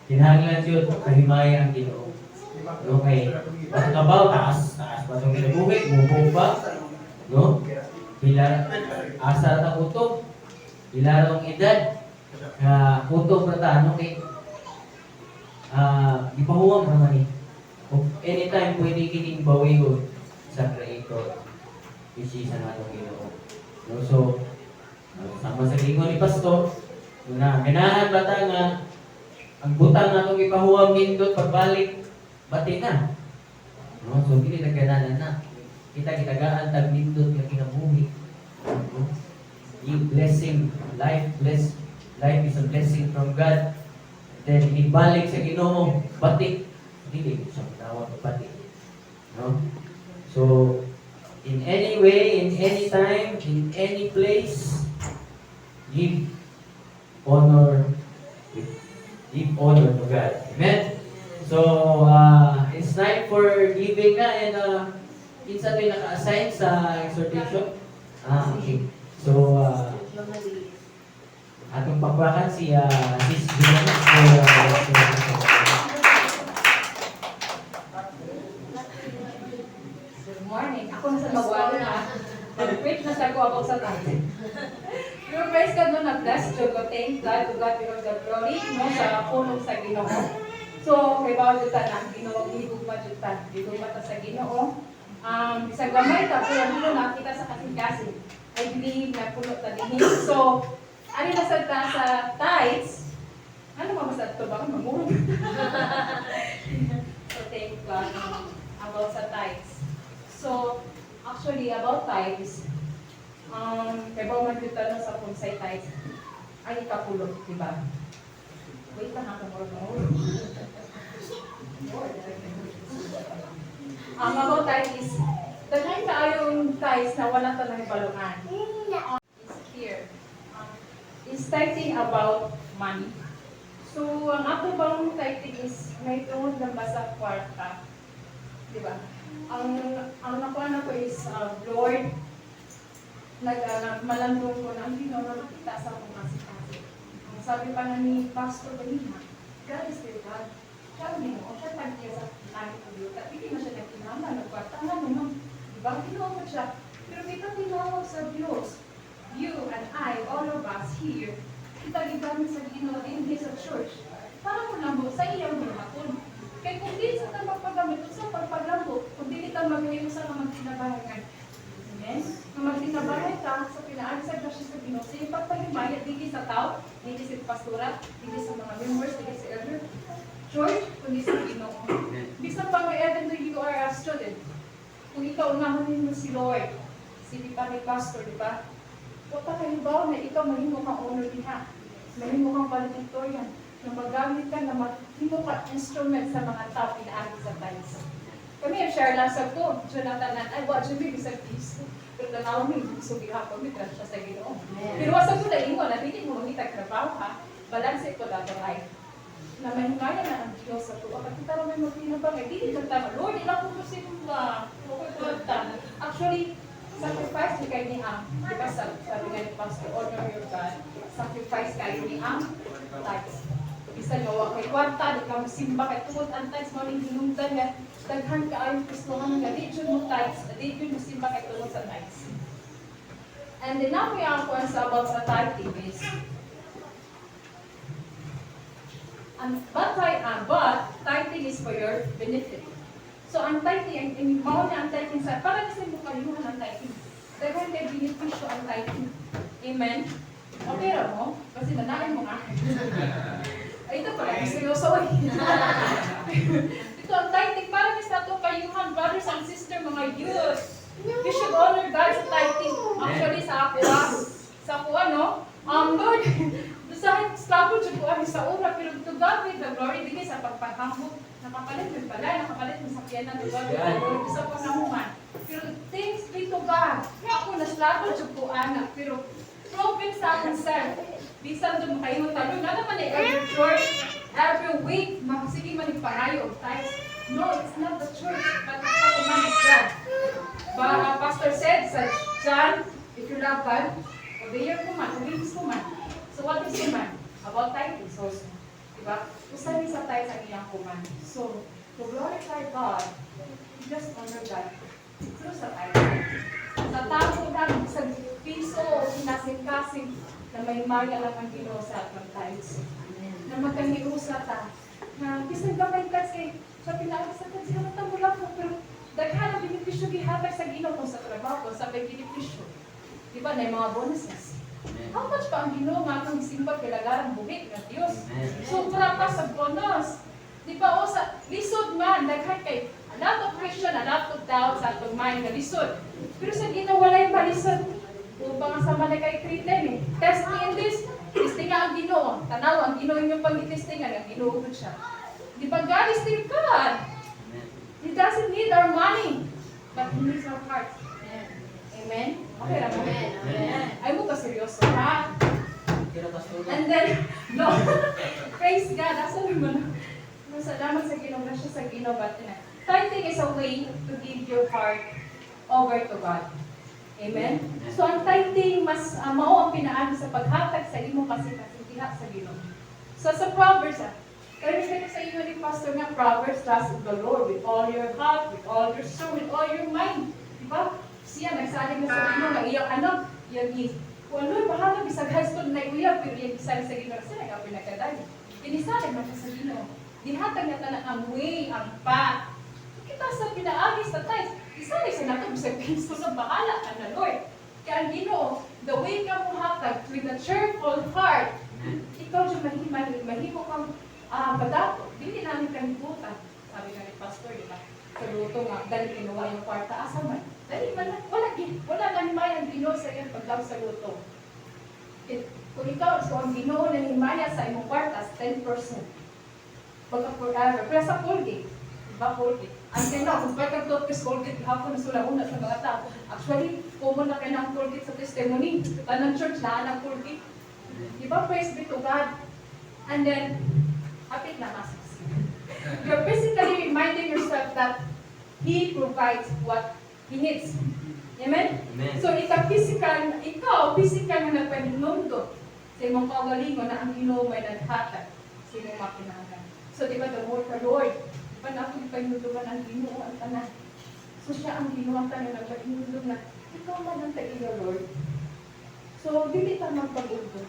kinahanglan jud kahimaya ang Ginoo, no, kay basta taas taas ba itong kinabuhi, mubo pa, no, pila asa ra ta kutob, pila ra ang edad nga kutob ra ta, no, kay gipahuwam ra man ni ug anytime pwede kining bawihon sa Creator, which is ang atong Ginoo, no. So sama sa giingon ni pastor na ganahan ba ta nga ang butang nga atong gipahuwam nindot pagbalik bati na, no? So dili na ganahan na kita gitagaan tag nindot nga kinabuhi, no? Give blessing, life bless, life is a blessing from God. Then ibalik sa Ginoo bati, dili siya matawag og bati, no? So in any way, in any time, in any place, give honor, give honor to God. Amen. So it's time for giving na and kinsa to'y naka-assign sa exhortation? Ah, okay. So atong pakwakan si Sis Juliana for. Good morning. Ako na sa magwala na. Mag-preach na sa ko about sa tithe. Pero praise God, no, na-bless jud ko. Thank God, to God be all the glory, no, sa pulong sa Ginoo. So, kay bawal jud ta na ang Ginoo, gihigugma jud ta. Gihigugma ta sa Ginoo. Bisag gamay ta, pero puno na kita sa kasing-kasing. I believe na puno ta dinhi. So, ano na sa ta sa tithes? Ano ba mas to? Baka mamurog. So, thank God, no, about sa tithes. So, actually, about tithes, kay ba man kita no sa kung sa tithes, ay ikapulo, di ba? Wait lang ako more more. Lord. Ang about tithe is, daghan kaayong tithes na wala ta nahibaluan. Is here. Is tithing about money? So, ang ato bang tithing is may tungod lang ba sa kwarta? Di ba? Ang nakuha na ko is, Lord, nag malandong ko na ang Ginoo nakakita sa akong kasing-kasing. Ang sabi pa nga ni Pastor ganina, God is still God. Siya ang Ginoo, siya tagtiya sa langit ug yuta. Hindi man siya nagkinahanglan ng kwarta nga naman. Di ba? Ginoo man siya. Pero kita tinawag sa Diyos. You and I, all of us here, kita gigamit sa Ginoo din sa church. Para mo lang sa iyang buhaton. Kay kung di sa ta magpagamit sa pagpaglambo, kung dili ta magayon sa nga magtinabahay. Amen? Nga magtinabahay ta sa pinaagi sa grasya sa Ginoo, sa iyang pagpahimaya, dili sa tao, dili sa pastora, dili sa mga members, dili sa elder, church, kundi sa Ginoo. Bisan pa nga even though you are a student, kung ikaw unahon mo si Lord, sige pa ni pastor, di ba? Wa pa kahibaw na ikaw mahimo kang honor diha. Mahimo kang valedictorian, na magamit ka, na mahimo ka instrument sa mga tao pinaagi sa tithes. Kami, share lang sa ko, Jonathan, ay, wa jud mi bisag piso. Pero tanaw mi, so gihapon mi, grasya sa Ginoo. Pero wa sa ko naingon, na dili mo mangitag trabaho ha, balanse ko dato life. Na mahimaya na ang Diyos sa tuwa. At kita ra may magtinabang, eh, dili lang tama. Lord, ilang ko simba. Okay ko ta. Actually, sacrifice ni kay ni ang, di ba sabi nga ni Pastor, honor your God. Sacrifice kayo ni ang tithes. Bisan nga wa kay kwarta, di ka simba kay tungod ang tithes mo ning hinungdan nga daghan kaayo Kristohan nga di jud mo tithes, di jud mo simba kay tungod sa tithes. And then now we are kuan sa about sa tithing is and but tithing is for your benefit. So ang tithing, ang mao na ang tithing sa para kasi mo kayuhan ang tithing. Daghan kay benepisyo ang tithing. Amen. Okay ra mo? Kasi nanain mo nga. Ay, ito pala, seryoso eh. Ito ang tithing para sa atong kayuhan, brothers and sister, mga youth. You should honor God sa tithing. Actually, sa ako, ano, Lord, sa struggle jud ko ani sa una, pero to God be the glory, dili sa pagpahambog, nakapalit mo pala, nakapalit mo sakyanan, to God be the glory, bisa ko nahuman. Pero thanks be to God. Ako na struggle jud ko ana, pero proven sa akong self. Bisan doon makaingon tayo, nga naman eh, every church, every week, sige man pangayo og tithes. No, it's not the church, but it's the command of God. Ba, Pastor said sa John, if you love God, obey your command, obey His command. So what is command? About tithing also. Diba? Usa ni sa tithes ang iyang command. So, to glorify God, just honor God through sa tithing. Sa tao lang, sa piso o kinasing-kasing na may maya lang ang Ginoo sa atong tithes. Na magkahiusa ta. Na bisan gamay tithes kay sa pinaagi sa tithes ka mo lang po, pero daghan ang benepisyo gihatag sa Ginoo kung sa trabaho, kung sa may benepisyo. Di ba, na yung mga bonuses. How much pa ang Ginoo nga atong gisimba kay lagaran buhit nga Dios? Sobra pa sa bonus. Di ba o sa lisod man daghan kay a lot of question, a lot of doubts sa atong mind nga lisod. Pero sa Ginoo walay malisod. Upang sa man kay 3:10 eh. Test me in this. Testing nga ang Ginoo. Tanaw ang Ginoo inyong pagitestingan, ang Ginoo gud siya. Di ba God is still God? He doesn't need our money, but He needs our heart. Amen? Okay ra mo? Amen. Ay mo ka seryoso ha? And then, no, praise God. Asa naman? No, salamat sa Ginoo, grasya sa Ginoo, but tithing is a way to give your heart over to God. Amen? So, ang tithing, mas mao ang pinaagi sa paghatag sa imong kasing-kasing diha sa Ginoo. So, sa Proverbs, pero sa inyo ni Pastor nga, Proverbs, trust in the Lord with all your heart, with all your soul, with all your mind. Di ba? Siya, nagsalig na sa Ginoo nga iyang anak, iyang gi kung ano, bahala, bisag high school na uyab, pero iyang gisalig sa Ginoo. Kasi nag-apoy nagkaday. Inisalig man siya sa Ginoo. Gihatag niya tanan ang way, ang path. Kita sa pinaagi sa tithes, isalig sa nato bisag piso na bahala ka na Lord. Kaya ang Ginoo, the way ka mo hatag with a cheerful heart, ikaw dyan mahimo kang padato. Dili namin kalibutan. Sabi nga ni Pastor, di ba? Sa luto nga, dali kinuha yung kwarta, asa man? Dali man, wala, wala na himay ang Ginoo sa iyang paglaw sa luto. It, Kung ikaw, so ang Ginoo nanghimaya sa imong kwartas, 10%. Pagka forever. Pero sa Colgate, diba Colgate? Until now, kung pwede kang toothpaste Colgate, hapon na sila una sa mga tao. Actually, common na kayo ng Colgate sa testimony. Tanang church na ang Colgate. Diba, praise be to God. And then, hapit na mas. You're basically reminding yourself that He provides what He needs. Amen? Amen. So, ikaw physical nga nagpahinumdum sa imong kaugalingon na ang Ginoo may naghatag sa imong mga kinahanglan. So, di ba, the more the Lord, di ba na ako ipahinumduman ang Ginoo ang tanan. So, siya ang Ginoo ang tanan, nagpahinumdum na, ikaw man ang tag-iya, Lord. So, dili ta magpag-ugdol.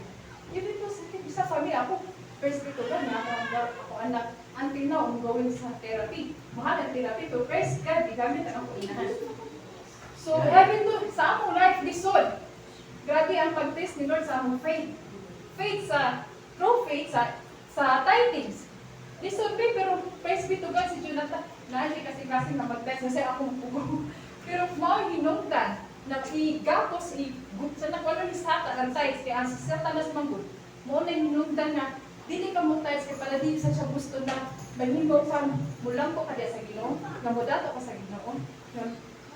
Even though sa isa kami, ako, first ko ba, na ako, ako anak, until now, I'm going sa therapy. Mahal ang therapy, pero praise God, gigamit ang ako inahan. So, even though sa among life, lisod, grabe ang pag-test ni Lord sa among faith. Faith sa, true faith sa tithings. Lisod ba, pero praise be to God, si Jonathan, naali kasi kasi nga mag-test, kasi ako mapugo. Pero mao hinungdan na igapos, sa nakuha ni Satan ang tithes, kaya ang si Satanas manggod, mao na hinungdan na dili ka mo tithes kay para dili sa siya gusto na mahimo ka mulampo ka diya sa Ginoo, nga modato ka sa Ginoo. Nga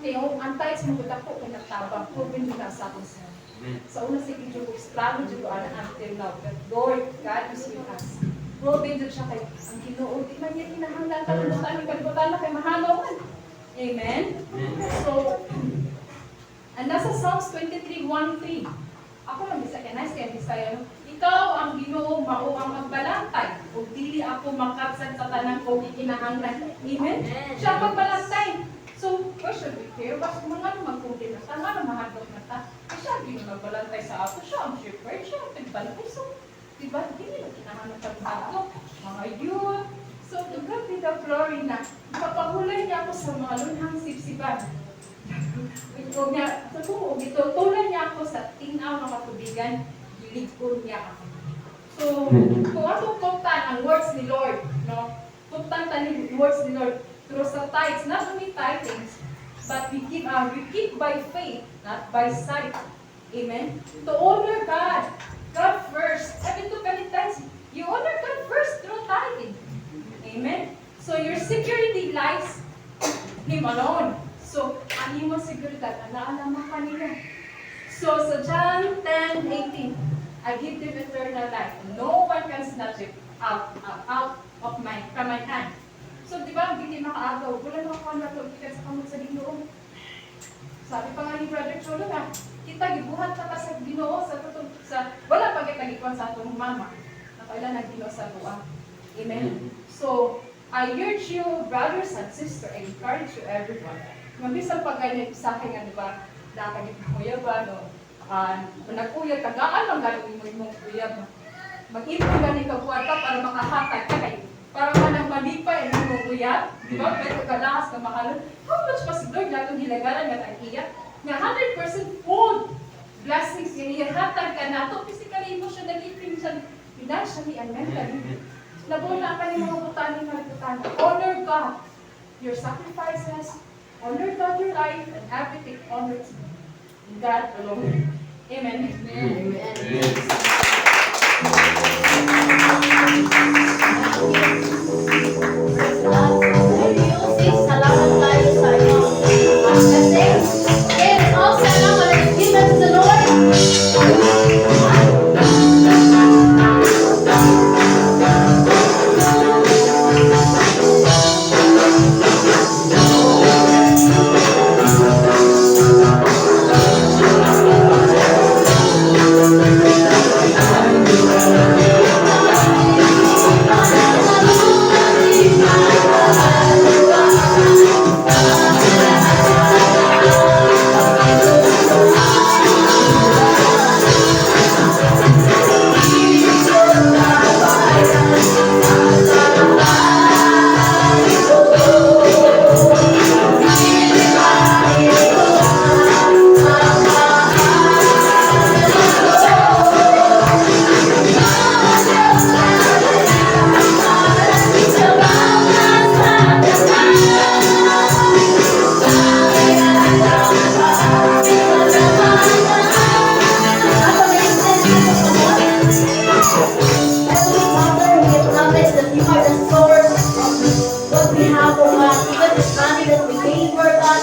kay ang tithes mo dako kay nagtabang, proven jud na sa akong self. Amen. Sa una sige jud ko struggle jud ko ana until now. But Lord, God is with us. Proven jud siya kay ang Ginoo di man niya kinahanglan kalibutan ni kalibutan na kay mahalaw man. Amen. Amen. So, and nasa Psalms 23, 1, 3. Ako lang bisa kay nice kay Bisaya, no? Ikaw ang Ginoo mao ang magbalantay ug dili ako makabsat sa tanan ko gikinahanglan. Amen. Siya ang magbalantay. So, why should we care? Basta mga ano magkundi na ta, nga ano mahadlok na ta. Eh, siya ang Ginoo nagbalantay sa ato, siya ang shepherd, siya ang tigbantay. So, diba, dili na kinahanglan pagbago. Mga youth. So, to God be the glory na ipapahulay niya ako sa mga lunhang sipsiban. O niya, sa buo, gitutulan niya ako sa tinaw nga katubigan, giligon niya ako. So, kung atong tuptan ang words ni Lord, no? Tuptan ta ni words ni Lord through sa tithes, not only tithings, but we keep by faith, not by sight. Amen? To honor God. God first. Even to kani tithes, you honor God first through tithing. Amen? So your security lies Him alone. So, ang imong seguridad, ana lamang kanila. So, sa John 10:18, "I give them eternal life. No one can snatch it out of my, from my hand." So, di ba, hindi makaagaw. Wala makakuha na ito gikan sa kamot sa Ginoo. Sabi pa nga ni Brother Cholo na, kita gibuhat na ka sa Ginoo sa tutong sa wala pa kita gikuan sa atong mama. Nakaila na Ginoo sa tuwa. Amen. So, I urge you, brothers and sisters, I encourage you everyone. Nga bisan pa ganyan sa akin nga, di ba, nakagit na uyab ba, no? Nag-uyab, tagaan lang gano'n mo imong uyab. Mag-ipon gani ka kwarta para makahatag ka kay para man ang malipay ang imong uyab, di ba? Pero kalakas ka mahalon. How much pa si Lord natong hilagaran nga tag iya? Nga 100% full blessings nga ihatag ka nato physically, emotionally, financially, and mentally. Nabuna ka ni mga butani nga butana. Honor God. Your sacrifices, honor God your life, and everything honors God alone. Amen. Amen. Praise God. Thank you, sis. Salamat kayo sa inyong message. Okay, let's all stand up and let's give it to the Lord.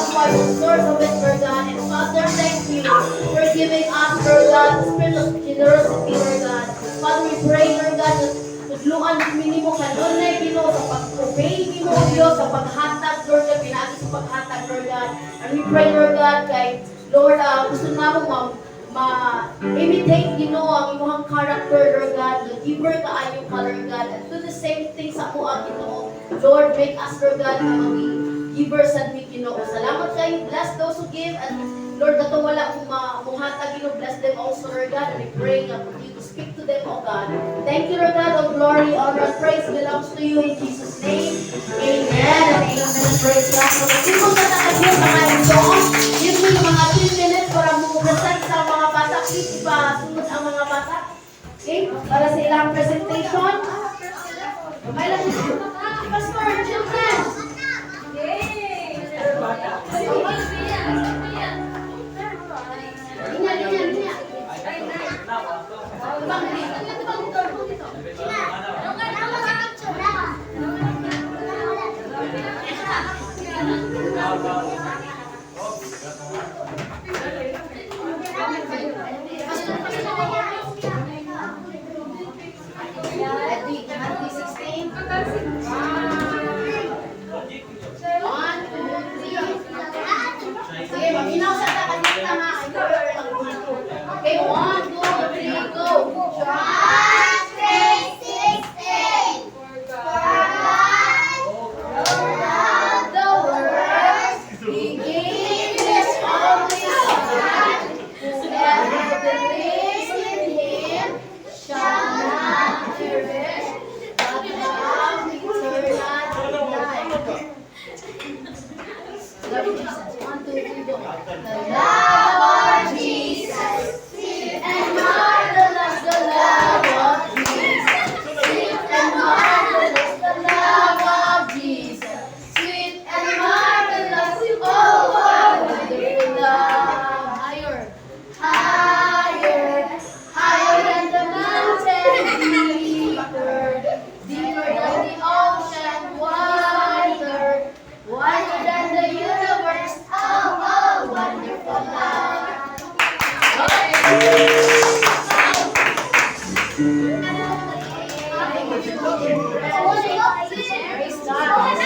who are the source of it, Lord God. And Father, thank you for giving us, Lord God, the spirit of generosity, Lord God. Father, we pray, Lord God, that tudluan kami nimo kanunay, Ginoo, sa pag-obey nimo, O Diyos, sa paghatag, Lord God, pinaagi sa paghatag, Lord God. And we pray, Lord God, kay Lord, gusto namo ma-imitate, Ginoo, ang imong character, Lord God, the giver kaayo ka, Lord God, and do the same thing sa amoa, Ginoo. Lord, make us, Lord God, na maging giver sad mi, Ginoo. Salamat kayo. Bless those who give, and Lord, katong wala kong muhatag, Ginoo, bless them also, Lord God, and we pray nga continue to speak to them, O God. Thank you, Lord God. All glory, honor, and praise belongs to you in Jesus' name. Amen and amen. Praise God. So, tipo sa nakagyo mga igsoon, give me mga 10 minutes para mo present sa mga bata. Please, ipasunod ang mga bata. Okay? Para sa ilang presentation. Kamay lang. Pastor, children. Yay! Linya, linya, linya. Tubang dito. Tubang dito, tubang dito. Pastor, pastor. Ati, ati 16. One, two, three. Sige, maminaw sa ta kanita nga. Okay, one, two, three, go. John 3:16. For God loved the world, He gave His only Son, whoever believes in Him shall not perish, but have eternal life. Love you, Jesus. One, two, three, go. The love of Jesus, sweet and marvelous, the love of Jesus, sweet and marvelous, the love of Jesus, sweet and marvelous, oh, what wonderful love. Higher, higher, higher than the mountain, deeper, deeper than the ocean, wider, wider than the universe. Oh, wonderful love. Praise God.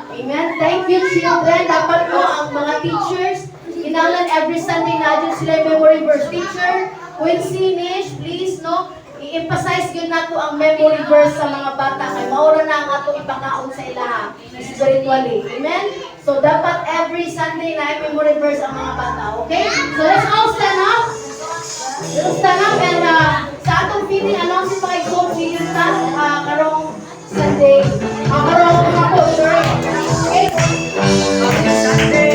Amen. Thank you, children. Dapat po ang mga teachers, kinahanglan every Sunday na dyan sila yung memory verse. Teacher, Quincy, Nish, please, no? I-emphasize yun nato ang memory verse sa mga bata. Kay maura na ang atong ipakaon sa ilaha spiritually. Amen? So, dapat every Sunday na memory verse ang mga bata. Okay? So, let's all stand up. Let's stand up and sa atong feeding announcement mga igsoon, see you karong Sunday. Karong hapon, sorry. Okay? Happy Sunday!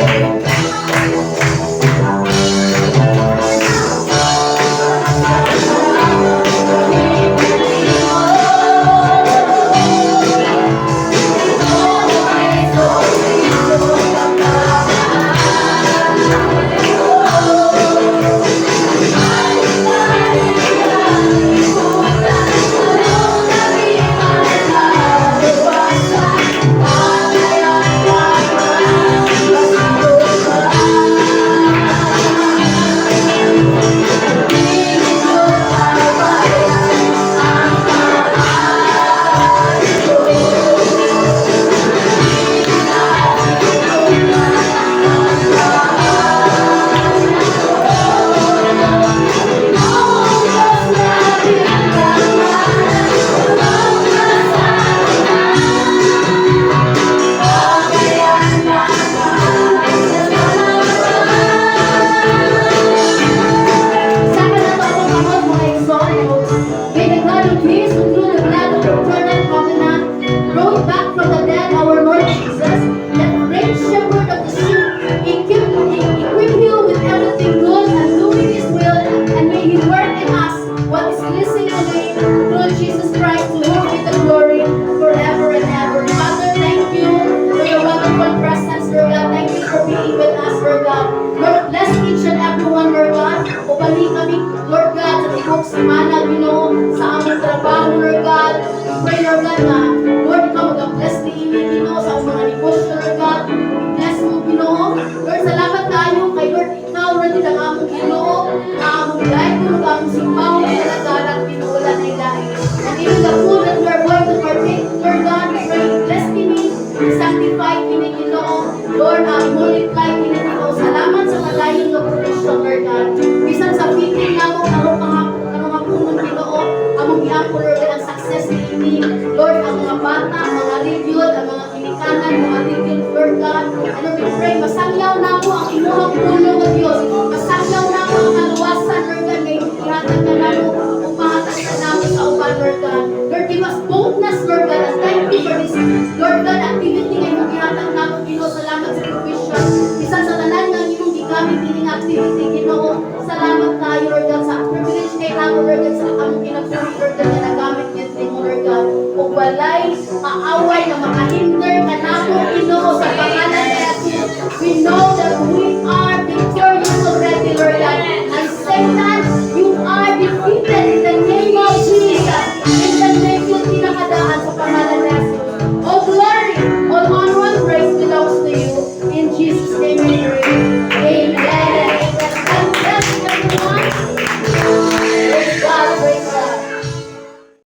I-sanctify kini, Ginoo. Lord, multiply kini, Ginoo. Salamat sa padayon nga provision, Lord God. Bisan sa feeding namo karong mga karong hapunon, Ginoo, among giampo, Lord God, ang success niini. Lord, ang mga bata, mga region, ang mga ginikanan, mga region, Lord God. And Lord, we pray, masangyaw namo ang imuhang pulong o Dios. Masangyaw namo ang kaluwasan, Lord God, nga imong ihatag ka namo ug mahatag ka namo sa uban, Lord God. Lord, give us boldness, Lord God, and thank you for this, Lord God, activity nga imong gihatag namo, Ginoo. Salamat sa provision. Bisan sa tanan nga imong gigamit ini nga activity, Ginoo. Salamat kayo, Lord God, sa privilege kay namo, Lord God, sa among kinabuhi, Lord God, nga nagamit gyud nimo, Lord God. Ug walay kaaway na makahinder kanamo, Ginoo, sa pangalan ni Jesus. We know that we are victorious already, Lord God.